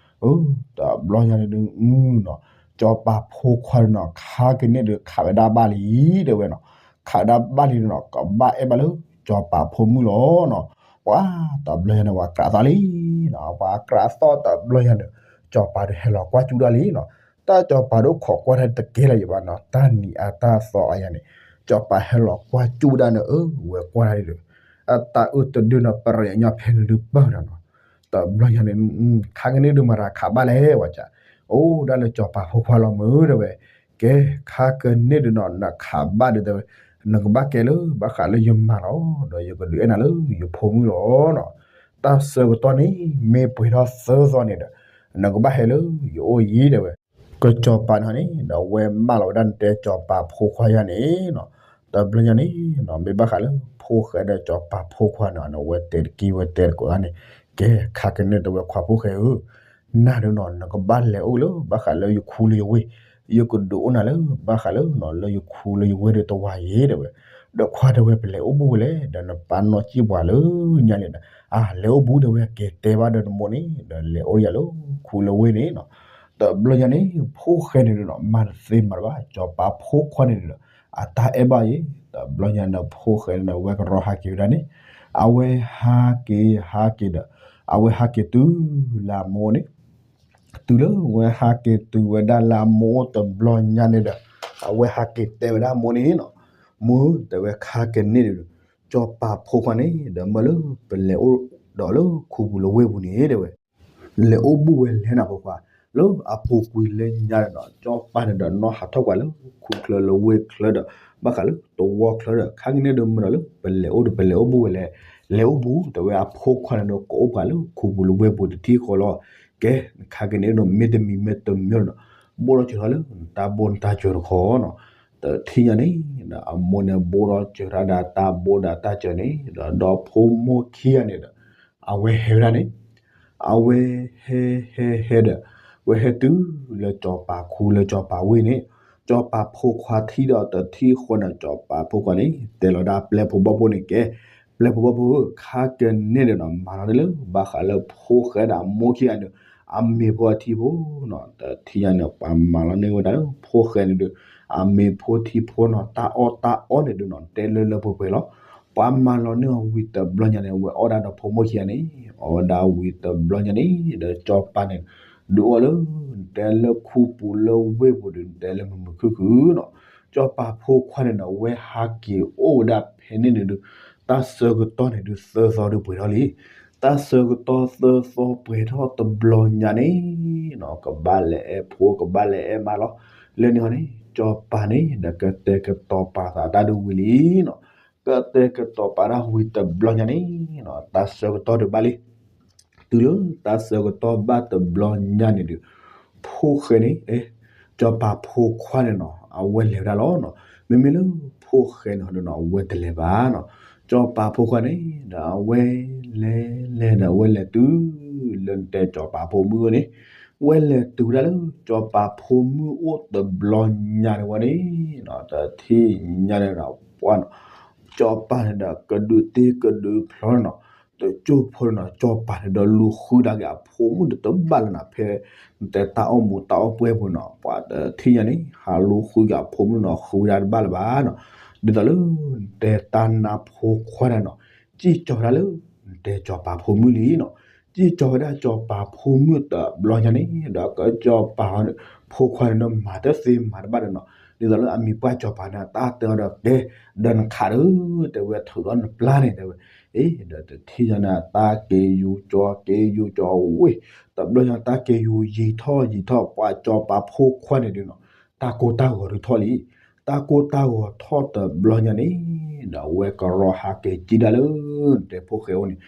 ၤ. တဘျီညါန့ၣ်ဒုးနီၤ, ကၠီၤပၤဖိခွါန့ၣ်နီၤ ခါကန့ၣ်ဒုး ခးဝဲဒၣ်ဘၣ်လံ တဲဝဲနီၤ. ခးဝဲဒၣ်ဘၣ်လံနီၤ ကဘၣ်အဲၣ်ဘၣ်လၢ ကၠီၤပၤဖိမုၣ်လီၤနီၤ. ပှၤတဘျီညါန့ၣ် ပှၤကြးသီလံနီၤ, ပှၤကြးသီတဘျီညါန့ၣ် ကၠီၤပၤဒုးဟဲလီၤကွၢ်ကၠူဒၣ်လံနီၤ. တၢ်ကၠီၤပၤဒုးခိးကွၢ်တၢ်တကဲလၢၤယဘၣ်နီၤ, တၢ်နံၤအါတၢ်သီအါယၤန့ၣ် ကၠီၤပၤဟဲလီၤကွၢ်ကၠူဒၣ်န့ၣ် အၢ ဝဲကွၢ်တၢ်ဒုး အတၢ်အုးတဒုနီၤ ပရံးညီဖဲန့ၣ်ဒုးပၢၢ်နီၤနီၤ. တဘျီညါန့ၣ် ခါကန့ၣ်ဒုးမၤရၤခးဘၣ်လဲၣ်ဝဲကၠး, အိၣ်ဒၣ်လၢကၠီၤပၤဖိခွါလီၤမုၢ်တဲဝဲ. ကဲ ခါကန့ၣ်ဒုးနီၤ နခးဘၣ်ဒုးတဲဝဲ, နကဘၣ်ကဲလၢ ဘၣ်ဃးလၢယမါလီၤ, ဒီးယကဒုးအဲၣ်နၤလၢယဖိမုၣ်လီၤနီၤ. တၢ်ဆၢကတီၢ်န့ၣ် မ့ၢ်ပှဲၤထီၣ်သၢသီန့ၣ်ဒီး နကဘၣ်ဟဲလၢယအိၣ်ယံၤတဲဝဲ. ကၠီၤပၤန့ၣ်န့ၣ်ဒီး ဝဲမၢလီၤဝဲဒၣ်နတဲကၠီၤပၤဖိခွါယၤန့ၣ်နီၤ. တဘျီညါန့ၣ်နီၤ မ့ၢ်ဘၣ်ဃးလၢ ဖိၣ်ဃဲဒီးကၠီၤပၤဖိခွါန့ၣ်နီၤ ဝဲတဲတက့ၢ်ဝဲတဲတကိးန့ၣ်, ကဲ ခါကန့ၣ်တဲဝဲခွါဖိၣ်ဃဲဧၢ, နၤဒုးနီၤ နကဘၣ်လဲၤအိၣ်လၢ ဘၣ်ဃးလၢယခူလၢယဝ့ၢ်, ယကဒုးအိၣ်နၤလၢ ဘၣ်ဃးလၢနီၤ လၢယခူလၢယဝ့ၢ်ဒုးတဝၤယဲၤတဲဝဲ. ဒီးခွါတဲဝဲ ပလဲၤအိၣ်ဘူးဝဲလဲၣ်, ဒီးနပၢ်နီၢ်စံၣ်ပှၤလၢညါန့ၣ်ဒီး အါ လဲၤအိၣ်ဘူးတဲဝဲ, ကဲတဲဘၣ်ဒီးနမိၢ်န့ၣ် ဒီးလဲၤအိၣ်ယၤလၢခူလၢဝ့ၢ်န့ၣ်နီၤ. တဘျီညါန့ၣ် ဖိၣ်ဃဲန့ၣ်ဒုးနီၤ မၤတသ့မၤတဘၣ် ကၠီၤပၤဖိခွါန့ၣ်ဒုးဒီး အတၢ်အဲၣ်ဘၣ်ယဲၤ, တဘျီညါန့ၣ် ဖိၣ်ဃဲန့ၣ်ဒီး ဝဲကရီဟးက့ၤဝဲဒၣ်န့ၣ်, အဝဲဟးက့ၤဟးက့ၤဒီး အဝဲဟးက့ၤတုၤလၢအမိၢ်န့ၣ် တုၤလၢဝဲဟးက့ၤတုၤဝဲဒၣ်လၢအမိၢ်အိၣ်တဘျီညါန့ၣ်ဒီး အဝဲဟးက့ၤတဲဝဲဒၣ်အမိၢ်န့ၣ်နီၤ, မိၢ်ဧၢ တဲဝဲ ခါကန့ၣ်ဒုး ကၠီၤပၤဖိခွါန့ၣ်ဒီး မၢလၢပလဲၤအိၣ်ဒီးလၢခူပူၤလၢဝ့ၢ်ပူၤန့ၣ်တဲဝဲ, လဲၤအိၣ်ဘူးဝဲလဲၣ်နၤဖိခွါ, လၢအပူၤကွံာ်လၢညါန့ၣ်ဒီး ကၠီၤပၤန့ၣ်ဒီး နီၢ်ဟးထီၣ်ကွၢ်လၢခူချၢလၢဝ့ၢ်ချၢဒီး ဘၣ်ဃးလၢသဝီချၢဒီး ခါကန့ၣ်ဒုးမၢဒီးလၢပလဲၤအိၣ်ဒီး ပလဲၤအိၣ်ဘူးဝဲလဲၣ်, လဲၤအိၣ်ဘူး တဲဝဲ အဖိခွါန့ၣ်ဒီး ကအိၣ်ပှၤလၢခူပူၤလၢဝ့ၢ်ပူၤတထံၣ်ဃီလီၤ. ကဲ ခါကန့ၣ်ဒုး မ့တမံၤမ့တမံၤဒီး ဘိၣ်ထီၣ်စၢၤထီၣ်လၢ တၢ်ဘိၣ်တၢ်စၢၤတခီနီၤ. တထံၣ်ညါန့ၣ် အမိၢ်န့ၣ်ဘိၣ်ထီၣ်စၢၤတၢ်ဒီးတၢ်ဘိၣ်ဒီးတၢ်စၢၤန့ၣ်ဒီး ဒီးဖိမိၢ်ခံဂၤန့ၣ်ဒီး အဝဲဟဲဝဲဒၣ်န့ၣ် အဝဲဟဲဟဲဟဲဒီး ဝဲဟဲတုၤလၢကၠီၤပၤခူလၢကၠီၤပၤဝ့ၢ်န့ၣ်, ကၠီၤပၤဖိခွါထံၣ်ဒီးတထံၣ်ဃီန့ၣ် ကၠီၤပၤဖိခွါန့ၣ် တဲလီၤဒၣ်ပျဲၢ်ဖိဘီၣ်ဖိန့ၣ်ကဲ, ပျဲၢ်ဖိဘီၣ်ဖိဧၢ, ခါကန့ၣ်ဒီးနီၤ မၤလီၤန့ၢ်လၢ ဘၣ်ဃးလၢဖိၣ်ဃဲဒီးအမိၢ်ခံဂၤန့ၣ် အမ့ၤဖိအထံဖိနီၤ. တထံၣ်ညါန့ၣ် ပှၤမၤလီၤန့ၢ်ဝဲဒၣ်လၢ ဖိၣ်ဃဲန့ၣ်ဒုး အမ့ၤဖိထံဖိနီၤ, တၢ်အီၣ်တၢ်အီန့ၣ်ဒုးနီၤ တဲလၢလၢပှဲၤပှဲၤလီၤ. ပှၤမၤလီၤန့ၢ်အီၤဝံၤတဘျီညါန့ၣ် ဝဲအီၣ်ဒၣ်ဒီးဖိမိၢ်ခံဂၤန့ၣ်, အီၣ်ဝဲဒၣ်ဝံၤတဘျီညါန့ၣ် ဒီးကၠီၤပၤန့ၣ် ဒုးအိၣ်လၢ နတဲလၢခူပူၤလၢဝ့ၢ်ပူၤဒုး နတဲလၢမုာ်မုာ်ခုၣ်ခုၣ်နီၤ. ကၠီၤပၤဖိခွါန့ၣ်ဒီး ဝဲဟးက့ၤအိၣ်ဝဲဒၣ်ဖဲန့ၣ်န့ၣ်ဒုး တၢ်ဆၢကတီၢ်န့ၣ်ဒုး သၢသီဒုးပှဲၤထီၣ်လံ. တၢ်ဆၢကတီၢ်သၢသီပှဲၤထီၣ်တဘျီညါန့ၣ်နီၤ ကဘၣ်လဲၤအဲၣ်ဖိ ကဘၣ်လဲၤအဲၣ်မါလီၤ. လၢန့ၣ်ဟီန့ၣ် ကၠီၤပၤန့ၣ်ဒီး ကတဲာ်ကတီၤပာ်သးတၢ်ဒုးဝံၤလံနီၤ. ကတဲာ်ကတီၤပာ်တၢ်ဝံၤတဘျီညါန့ၣ်နီၤ တၢ်ဆၢကတီၢ်ဒုးဘၣ်လံ. တုၤလၢတၢ်ဆၢကတီၢ်ဘၣ်တဘျီညါန့ၣ်ဒုး ဖိၣ်ဃဲန့ၣ် ကၠီၤပၤဖိခွါန့ၣ်နီၤ အဝဲလဲၤဝဲဒၣ်လီၤနီၤ. မ့မ့ၢ်လၢဖိၣ်ဃဲန့ၣ်ဟီဒုးနီၤ အဝဲတလဲၤဘၣ်နီၤ. ကၠီၤပၤဖိခွါန့ၣ်ဒီး အဝဲလဲၤလဲၤဒီး အဝဲလဲၤတုၤလၢနတဲကၠီၤပၤဖိမုၣ်န့ၣ်, ဝဲလဲၤတုၤဝဲဒၣ်လၢ ကၠီၤပၤဖိမုၣ်အိၣ်တဘျီညါန့ၣ်ဝဲန့ၣ်နီၤ တထံၣ်ညါန့ၣ်ဒီး ပှၤနီၤ ကၠီၤပၤန့ၣ်ဒီး ကဒုးတ့ကဒုးဖျီန့ၣ်နီၤ, တကၠိၢ်ဖိန့ၣ်နီၤ ကၠီၤပၤန့ၣ်ဒီးလူၤဃုဒၣ်က့ၤအဖိမုၣ်တဘၣ်လၢၤနီၤ, ဖဲ နတဲတၢ်အိၣ်မူတၢ်အိၣ်ပှဲၤပူၤနီၤ ပှၤတထံၣ်ညါန့ၣ် ဟးလူၤဃုက့ၤအဖိမုၣ်နီၤ ဃုဝဲဒၣ်တဘၣ်လၢၤဘၣ်နီၤ. ဒ်သိးလၢ နတဲတၢ်နါဖိခွါန့ၣ်နီၤ စံၣ်ကၠီၤဝဲဒၣ်လၢ နတဲကၠီၤပၤဖိမုၣ်လံနီၤ. စံၣ်ကၠီၤဝဲဒၣ်ကၠီၤပၤဖိမုၣ်တဘျီညါန့ၣ် ဒီးကၠီၤပၤဖိခွါန့ၣ်ဒီး မၤတသ့မၤတဘၣ်ဒီးနီၤ, ဒ်သိးလၢအမံၤပှၢ်ကၠီၤပၤန့ၣ် တၢ်တဲအီၤဒီးကဲ ဒီးနခးဒီး တဲဝဲထုးထီၣ်နပျၢ်န့ၣ် တဲဝဲ, အ့ ဒီးတထံၣ်ညါန့ၣ် တၢ်က့ၤယူၤကၠီၤ က့ၤယူၤကၠီၤဝ့ၢ် တဘျီညါ တၢ်က့ၤယူၤယံာ်ထီၣ်ယံာ်ထီၣ် ပှၤကၠီၤပၤဖိခွါန့ၣ်ဒုးနီၤ တၢ်ကိၢ်တၢ်ဂီၤဒုးထီၣ်လံ. တၢ်ကိၢ်တၢ်ဂီၤထီၣ်တဘျီညါန့ၣ် ဒီးအဝဲကရီဟးက့ၤစံၣ်ဒၣ်လၢ နတဲဖိၣ်ဃဲအအိၣ်န့ၣ်,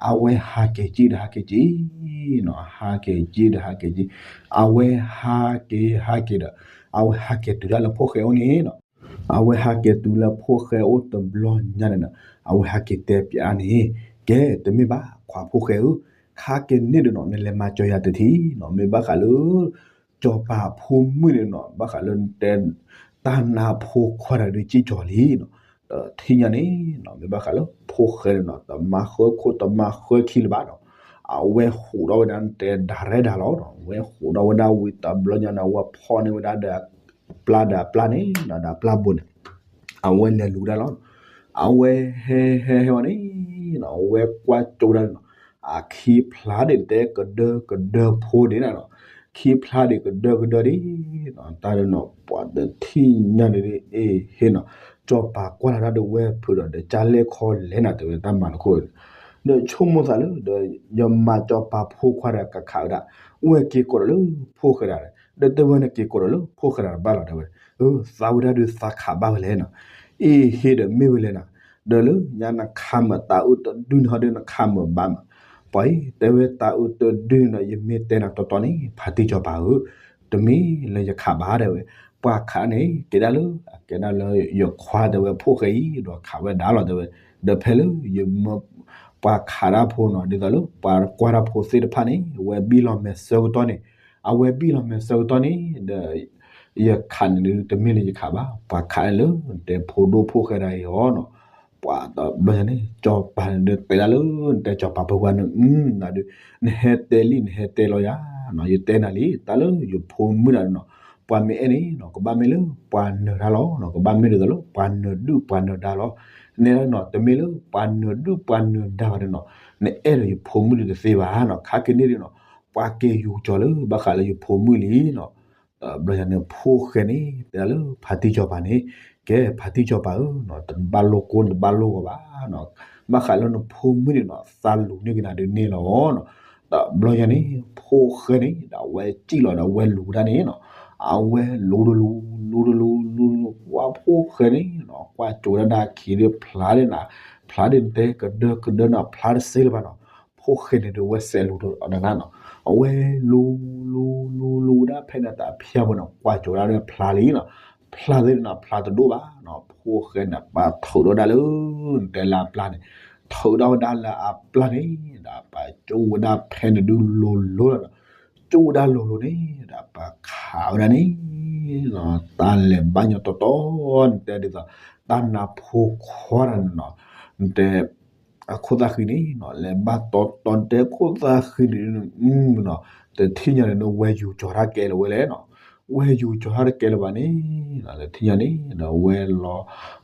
အဝဲဟးက့ၤစံၣ်ဒီးဟးက့ၤစံၣ်နီၤ ဟးက့ၤစံၣ်ဒီးဟးက့ၤစံၣ်, အဝဲဟးက့ၤဟးက့ၤဒီး အဝဲဟးက့ၤတုၤဒၣ်လၢဖိၣ်ဃဲအအိၣ်န့ၣ်နီၤ. အဝဲဟးက့ၤတုၤလၢဖိၣ်ဃဲအအိၣ်တဘျီညါန့ၣ်နီၤ အဝဲဟးက့ၤတဲပျးန့ၣ်, ကဲ တမ့ၢ်ဘၣ် ခွါဖိၣ်ဃဲဧၢ, ခါက့ၤန့ၣ်ဒုးနီၤ နလဲၤမၤစၢၤယၤတထံၣ်နီၤ မ့ၢ်ဘၣ်ဃးလၢ ကၠီၤပၤဖိမုၣ်န့ၣ်နီၤ ဘၣ်ဃးလၢနတဲ တၢ်နါဖိခွါတဒုးစံၣ်ကၠီၤလံနီၤ. တထံၣ်ညါန့ၣ်နီၤ မ့ၢ်ဘၣ်ဃးလၢဖိၣ်ဃဲန့ၣ်နီၤ တမၤဃၢခိၣ်တမၤဃၢခံလၢၤဘၣ်နီၤ, အဝဲဟူးထီၣ်ဝဲဒၣ်တဲဒၣ်ရဲၣ်ဒၣ်လီၤနီၤ, အဝဲဟူးထီၣ်ဝဲဒၣ်ဝံၤတဘျီညါန့ၣ် အဝဲဖီၣ်န့ၢ်ဝဲဒၣ်ဒီး ပျၢ်ဒီးအပျၢ်န့ၣ်နီၤ ဒီးအပျၢ်ဘိန့ၣ် အဝဲလဲၤလူၤဒၣ်လီၤ. အဝဲဟဲဟဲဟဲဝဲန့ၣ်နီၤ အဝဲကွၢ်ကၠိဝဲဒၣ်န့ၣ်နီၤ အခံဖျါဒ်တဲကဒၢကဒၢဖိဒ်န့ၣ်နီၤ, ခံဖျါဒ်ကဒၢကဒၢဒ်နီၤ တၢ်ဒ်နီၤ ပှၤတထံၣ်ညါန့ၣ်ဒ်အ့ၣ်ဟ့ၣ်နီၤ, စီၤပၤကွၢ်လီၤတၢ်ဒ်ဝဲဖုးဒီး ဒီးကၢ်လဲၢ်ခီလဲၣ်နၤ တဲဝဲတၢ်မၤတခိၣ်, ဒီးဆိကမိၣ်သးလၢ ဒီးယမၤစီၤပၤဖိခွါဒီးကခးဝဲဒၣ်, ဝဲက့ၤကိးဒီးလၢဖိၣ်ဃဲဒၣ်, ဒီးတဲဝဲနက့ၤကိးဒီးလၢဖိၣ်ဃဲဒၣ်တဘၣ်လီၤ တဲဝဲ, သးဝဲဒၣ်ဒုးသးခးဘၣ်ဝဲလဲၣ်နီၤ, အ့ၣ်ဟ့ၣ်ဒီးမ့ၢ်ဝဲလဲၣ်နၤ, ဒီးလၢညါနခးမၢ်တၢ်အုၣ်တဒုန့ၣ်ဟီဒုးနခးမၢ်ဘၣ်မး, ပှၤအံၤ တဲဝဲတၢ်အုၣ်တဒုန့ၣ်ဒီး ယမ့ၢ်တဲနၤတီတီန့ၣ် ဖါတံၢ်စီၤပၤဧၢ, တမ့ၢ်လၢယခးဘၣ်တဲဝဲ, ပှၤခးန့ၣ် ကဲဒၣ်လၢ အကဲဒၣ်လၢယခွါတဲဝဲဖိၣ်ဃဲအံၤ ဒီးခးဝဲဒၣ်လီၤတဲဝဲ, ဒီးဖဲလၢယမၢ ပှၤခးတၢ်ဖိနီၤ ဒ်သိးလၢပှၤကွၢ်တၢ်ဖိသ့ၣ်တဖၣ်န့ၣ် အဝဲဘံၣ်လီၤမဲာ်ဆၢကတီၢ်န့ၣ်, အဝဲဘံၣ်လီၤမဲာ်ဆၢကတီၢ်န့ၣ် ဒီး ယခးန့ၣ်ဒုး တမ့ၢ်လၢယခးဘၣ်, ပှၤခးလၢ နတဲဖိဒိၣ်ဖိၣ်ဃဲဒၣ်အံၤအီၤနီၤ, ပှၤတဘျီညါန့ၣ် စီၤပၤန့ၣ်ဒုးတဲဒၣ်လၢ နတဲစီၤပၤဖိခွါန့ၣ် နဒုး နဟဲတဲလံ နဟဲတဲလီၤယၤနီၤ, ယတဲနၤလံ တၢ်လၢယဖိမုၣ်နၤနီၤ, ပှၤမ့ၢ်အဲၣ်န့ၣ်နီၤ ကဘၣ်မ့ၢ်လၢပှၤနၢၤတၢ်လီၤနီၤ, ကဘၣ်မ့ၢ်ဒ်သိးလၢပှၤနၢၤဒုၣ်ပှၤနၢၤဒါလီၤ, နဲဒၣ်နီၤ တမ့ၢ်လၢပှၤနၢၤဒုၣ်ပှၤနၢၤဒါဘၣ်န့ၣ်နီၤ, နအဲၣ်ဒိးယဖိမုၣ်ဒုးတသ့ဘၣ်နီၤ, ခါက့ၤန့ၣ်ဒုးနီၤ ပှၤက့ၤယူၤကၠီၤလၢဘၣ်ဃးလၢယဖိမုၣ်လံနီၤ, တဘျီညါန့ၣ် ဖိၣ်ဃဲန့ၣ် တဲဒၣ်လၢဖါတံၢ်စီၤပၤန့ၣ်, ကဲဖါတံၢ်စီၤပၤဧၢ, တဘၣ်လိၣ်ကိၢ်တဘၣ်လိၣ်ဂီၤဘၣ်နီၤ, ဘၣ်ဃးလၢနဖိမုၣ်န့ၣ်နီၤ သးလူၤန့ၢ်ကနၤဒုးန့ၣ်လီၤနီၤ, တဘျီညါန့ၣ် ဖိၣ်ဃဲန့ၣ် ဒီးအဝဲစံၣ်လီၤဒီးအဝဲလူၤဒၣ်န့ၣ်နီၤ, အဝဲလူၤတလူၤ လူၤတလူၤ လူၤတလူၤ ပှၤဖိၣ်ဃဲန့ၣ်နီၤ ကွၢ်ကၠိဒၣ်ဒၣ်ခံဒုးဖျါဒၣ်နၤ, ဖျါဒၣ်နတဲကဒၢကဒၢနီၤ ဖျါတစ့လၢၤဘၣ်နီၤ, ဖိၣ်ဃဲန့ၣ်ဒုးအဝဲစဲးလူၤဒီးနၤနီၤ, အဝဲလူၤ လူၤ လူၤ လူၤဝဲဒၣ်ဖဲန့ၣ်တၢ်ဖၠၣ်ဖိန့ၣ် ကွၢ်ကၠိဒၣ်ဖျါလံနီၤ, ဖျါသ့ၣ်နီၤ ဖျါတဒိၣ်ဘၣ်နီၤ, ဖိၣ်ဃဲန့ၣ် ပှၤထုးထီၣ်ဒၣ်လၢ နတဲလၢအပျၢ်န့ၣ်, ထုးထီၣ်ဝဲဒၣ်လၢအပျၢ်န့ၣ် ဒီးပှၤကၠိဝဲဒၣ်ဖဲန့ၣ်ဒုးလိၤလိၤလီၤနီၤ, ကၠိဝဲဒၣ်လိၤလိၤန့ၣ် ဒီးပှၤခးဝဲဒၣ်န့ၣ် တၢ်လဲၤဘၣ်ညီတီတီ နတဲဒ်သိး တၢ်နါဖိခွါတဂၤန့ၣ်နီၤ, နတဲ အခိၣ်သၣ်ဃံန့ၣ်နီၤ လဲၤဘၣ်တီတီ နတဲခိၣ်သၣ်ဃံန့ၣ်နီၤ, တထံၣ်ညါန့ၣ် ဝဲယူၤကၠီၤတၢ်ကဲလၢၤဝဲလဲၣ်နီၤ, ဝဲယူၤကၠီၤတၢ်တကဲလၢၤဘၣ်န့ၣ် တထံၣ်ညါန့ၣ်ဒီး ဝဲလီၤ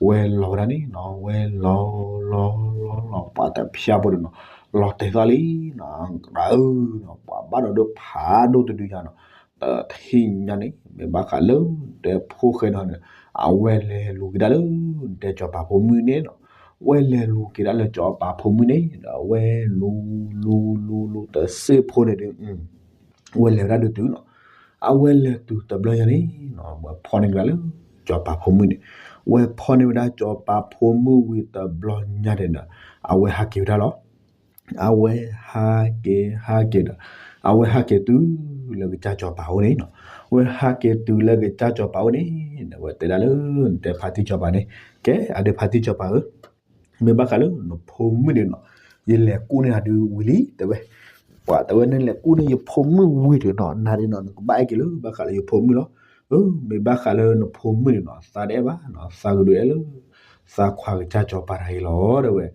ဝဲလီၤဝဲဒၣ်န့ၣ်နီၤ, ဝဲလီၤ လီၤ လီၤ လီၤ ပှၤတဖၠၣ်ဖိန့ၣ်နီၤ လီၤတဲာ်သီၣ်လံနီၤ, ကရၢနီၤ ပှၤဘၣ်ဒီးဒိဖးဒိၣ်တဒုညါနီၤ, တထံၣ်ညါန့ၣ် မ့ၢ်ဘၣ်ဃးလၢ နတဲဖိၣ်ဃဲန့ၣ် အဝဲလဲၤလူၤက့ၤဒၣ်လၢ နတဲစီၤပၤဖိမုၣ်န့ၣ်နီၤ, ဝဲလဲၤလူၤက့ၤဒၣ်လၢစီၤပၤဖိမုၣ်န့ၣ်ဒီး ဝဲလူၤ လူၤ လူၤ လူၤ တစ့ဖိန့ၣ်ဒုး ဝဲလဲၤဝဲဒၣ်ဒုးတုၤနီၤ, အဝဲလဲၤတုၤတဘျီညါန့ၣ်နီၤ ဝဲဖီၣ်န့ၢ်က့ၤဒၣ်လၢ စီၤပၤဖိမုၣ်န့ၣ်, ဝဲဖီၣ်န့ၢ်ဝဲဒၣ်စီၤပၤဖိမုၣ်ဝံၤတဘျီညါန့ၣ်ဒီး အဝဲဟးက့ၤဝဲဒၣ်လီၤ. အဝဲဟးက့ၤ ဟးက့ၤဒီး အဝဲဟးက့ၤတုၤလၢကစၢ်စီၤပၤအအိၣ်န့ၣ်နီၤ, ဝဲဟးက့ၤတုၤလၢကစၢ်စီၤပၤအအိၣ်န့ၣ် ဝဲတဲဒၣ်လၢ နတဲဖါတံၢ်စီၤပၤန့ၣ်, ကဲ အဒုးဖါတံၢ်စီၤပၤဧၢ မ့ၢ်ဘၣ်ဃးလၢနဖိမုၣ်န့ၣ်နီၤ, ယလဲၤကူၣ်န့ၢ်အဒုးဝံၤလံ တဲဝဲ, ပှၤတဲဝဲ နလဲၤကူၣ်န့ၢ်ယဖိမုၣ်ဝံၤဒီးနီၤ နၤဒုးနီၤ နကဘၣ်အဲၣ်က့ၤလၢဘၣ်ဃးလၢယဖိမုၣ်လီၤ. မ့ၢ်ဘၣ်ဃးလၢနဖိမုၣ်န့ၣ်နီၤ သးတအဲၣ်ဘၣ်နီၤ, သးကဒုးအဲၣ်လၢ သးခွါကစၢ်စီၤပၤတဂၤအံၤလီၤ တဲဝဲ,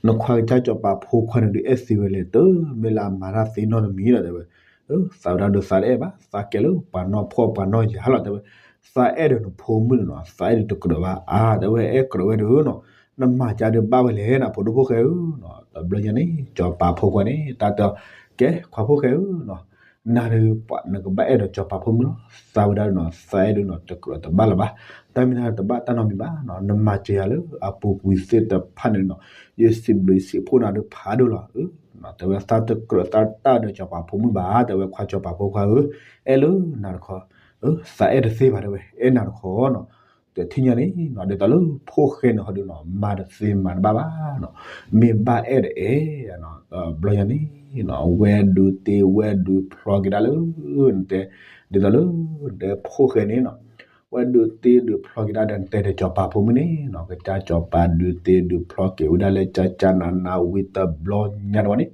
နခွါကစၢ်စီၤပၤဖိခွါန့ၣ်ဒုးအဲၣ်သ့ဝဲလဲၣ် တမ့ၢ်လၢအမၤတၢ်သ့နီတမံၤလီၤ တဲဝဲ, သးဝဲဒၣ်ဒုးသးတအဲၣ်ဘၣ် သးကဲလၢပှၤနီၢ်ဖှီၣ်ပှၤနီၢ်ယာ်လီၤ တဲဝဲ, သးအဲၣ်ဒိးနဖိမုၣ်န့ၣ်နီၤ သးအဲၣ်ဒိးတကြၢးဘၣ် အါ တဲဝဲ အဲၣ်ကြၢးဝဲဒုးနီၤ, နမၤကါဒုးဘၣ်ဝဲလဲၣ်နၤ ဖိဒိၣ်ဖိၣ်ဃဲဧၢနီၤ, တဘျီညါန့ၣ် စီၤပၤဖိခွါန့ၣ် တၢ်တဲ ကဲ ခွါဖိၣ်ဃဲဧၢနီၤ, နၤဒုးပှၤနကဘၣ်အဲၣ်ဒိးစီၤပၤဖိမုၣ်လီၤ, သးဝဲဒၣ်နီၤ သးအဲၣ်ဒုးနီၤ တကြၢးတဘၣ်လၢၤဘၣ်, တၢ်မ့ၢ်တၢ်တဘၣ်တၢ်နီတမံၤဘၣ်နီၤ, နမၤစၢၤယၤလၢအပူၤကွံာ်သ့ၣ်တဖၣ်န့ၣ်နီၤ, ယစံးဘျုးစံးဖှိၣ်နၤဒုးဖးဒိၣ်လီၤ, တဲဝဲသးတကြၢးသးတၢ်ဒီးစီၤပၤဖိမုၣ်ဘၣ် တဲဝဲခွါစီၤပၤဖိခွါဧၢ, အဲၣ်လၢနၤတခီ, သးအဲၣ်တသ့ဘၣ်တဲဝဲ အဲၣ်နၤတခီနီၤ, တထံၣ်ညါန့ၣ်နီၤ ဒ်သိးလၢဖိၣ်ဃဲန့ၣ်ဟီဒုးနီၤ မၤတသ့မၤတဘၣ်ဘၣ်နီၤ, မ့ၢ်ဘၣ်အဲၣ်ဒီးအဲၣ်နီၤ, တဘျီညါန့ၣ်နီၤ ဝဲဒုးတ့ဝဲဒုးဖျီက့ၤဒၣ်လၢ နတဲ ဒ်သိးလၢ နတဲဖိၣ်ဃဲန့ၣ်နီၤ, ဝဲဒုးတ့ဒုးဖျီက့ၤဒၣ်ဒီး နတဲဒီးစီၤပၤဖိမုၣ်န့ၣ်နီၤ ကစၢ်စီၤပၤဒုးတ့ဒုးဖျီက့ၤဝဲဒၣ်လၢကၢကၢနၤနၤဝံၤတဘျီညါတဝဲန့ၣ်,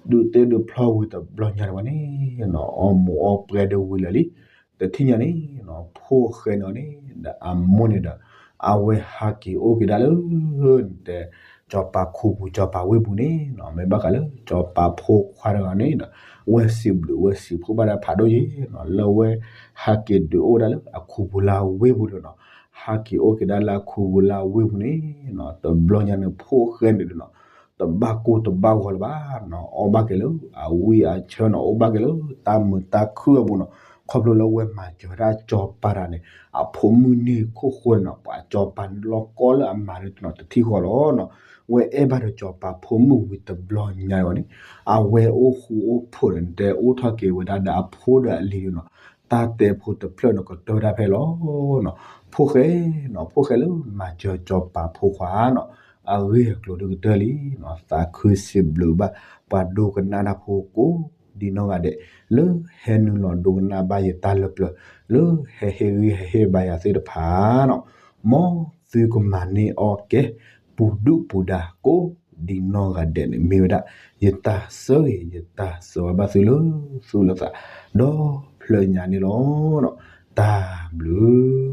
ဒုးတ့ဒုးဖျီဝံၤတဘျီညါတဝဲန့ၣ်နီၤ အီၣ်မူးအီၣ်ပှဲၤဒုးဝံၤလၢာ်လံ, တထံၣ်ညါန့ၣ်နီၤ ဖိၣ်ဃဲန့ၣ်န့ၣ် ဒီးအမိၢ်န့ၣ်ဒီး အဝဲဟးက့ၤအိၣ်က့ၤဒၣ်လၢ တဲ စီၤပၤခူပူၤ စီၤပၤဝ့ၢ်ပူၤန့ၣ်နီၤ, မ့ၢ်ဘၣ်ဃးလၢစီၤပၤဖိခွါတဂၤန့ၣ်နီၤ, ဝဲစံးဘျုးဝဲစံးဖှိၣ်ဘၣ်ဒၣ်ဖးဒိၣ်ယဲနီၤ, လၢဝဲဟးက့ၤဒုးအိၣ်ဒၣ်လၢအခူပူၤလၢအဝ့ၢ်ပူၤဒီးနီၤ, ဟးက့ၤအိၣ်က့ၤဒၣ်လၢအခူပူၤလၢအဝ့ၢ်ပူၤန့ၣ်နီၤ, တဘျီညါန့ၣ် ဖိၣ်ဃဲန့ၣ်ဒီးနီၤ, တဘၣ်ကိၢ်တဘၣ်ဂီၤလၢၤဘၣ်နီၤ, အီၣ်ဘၣ်က့ၤလၢအဝံအဆၢနီၤ, အိၣ်ဘၣ်က့ၤလၢတၢ်မုာ်တၢ်ခုၣ်အပူၤနီၤ, ခီဖျိလၢဝဲမၤစၢၤဝဲဒၣ်စီၤပၤတဂၤန့ၣ် အဖိမုၣ်န့ၢ်ခိၣ်ဃိန့ၣ်နီၤ, ပှၤစီၤပၤန့ၣ်လီၤကီလၢအမၤန့ၣ်နီၤ တထံၣ်ဃီလီၤနီၤ, ဝဲအဲၣ်ဘၣ်ဒီးစီၤပၤဖိမုၣ်ဝံၤတဘျီညါအံၤန့ၣ်, အဝဲအိၣ်ဃူအိၣ်ဖိးဒီး နတဲအိၣ်ထီၣ်က့ၤဝဲဒၣ်ဒီးအဖိဒီးအလံၤဒီးနီၤ, တၢ်တဲဖိတဖျၢၣ်န့ၣ်ကတၢၢ်ဝဲဒၣ်ဖဲလီၤနီၤ, ဖိၣ်ဃဲနီၤ, ဖိၣ်ဃဲလၢမၤစၢၤစီၤပၤဖိခွါနီၤ, အဂ့ၢ်အကျိၤဒုးကတၢၢ်လံနီၤ, သးခုစံးဘျုးဘၣ် ပှၤဒိကနၣ်တၢ်ဖိကိးဒံနီၢ်ဂၤဒဲး, လၢဟဲနုာ်လီၤဒိကနၣ်ဘၣ်ယတၢ်လၢပျၢၤ, လၢဟဲဟ့ၣ်ဂံၢ်ဟဲဟ့ၣ်ဘါယၤသ့ၣ်တဖၣ်နီၤ, မ်သုကမၤန့ၢ်အီၣ်ကဲ ပူၤဒုၣ်ပူၤဒါကိးဒံနီၢ်ဂၤဒဲးန့ၣ် မ့ၢ်ဝဲဒၣ် ယတၢ်ဆၢဂ့ၤ ယတၢ်ဆၢဝါဘၣ်သုလၢသူၣ်လၢသး ဒီဖျၢၣ်ညါန့ၣ်လီၤ. တၢ်ဘျုး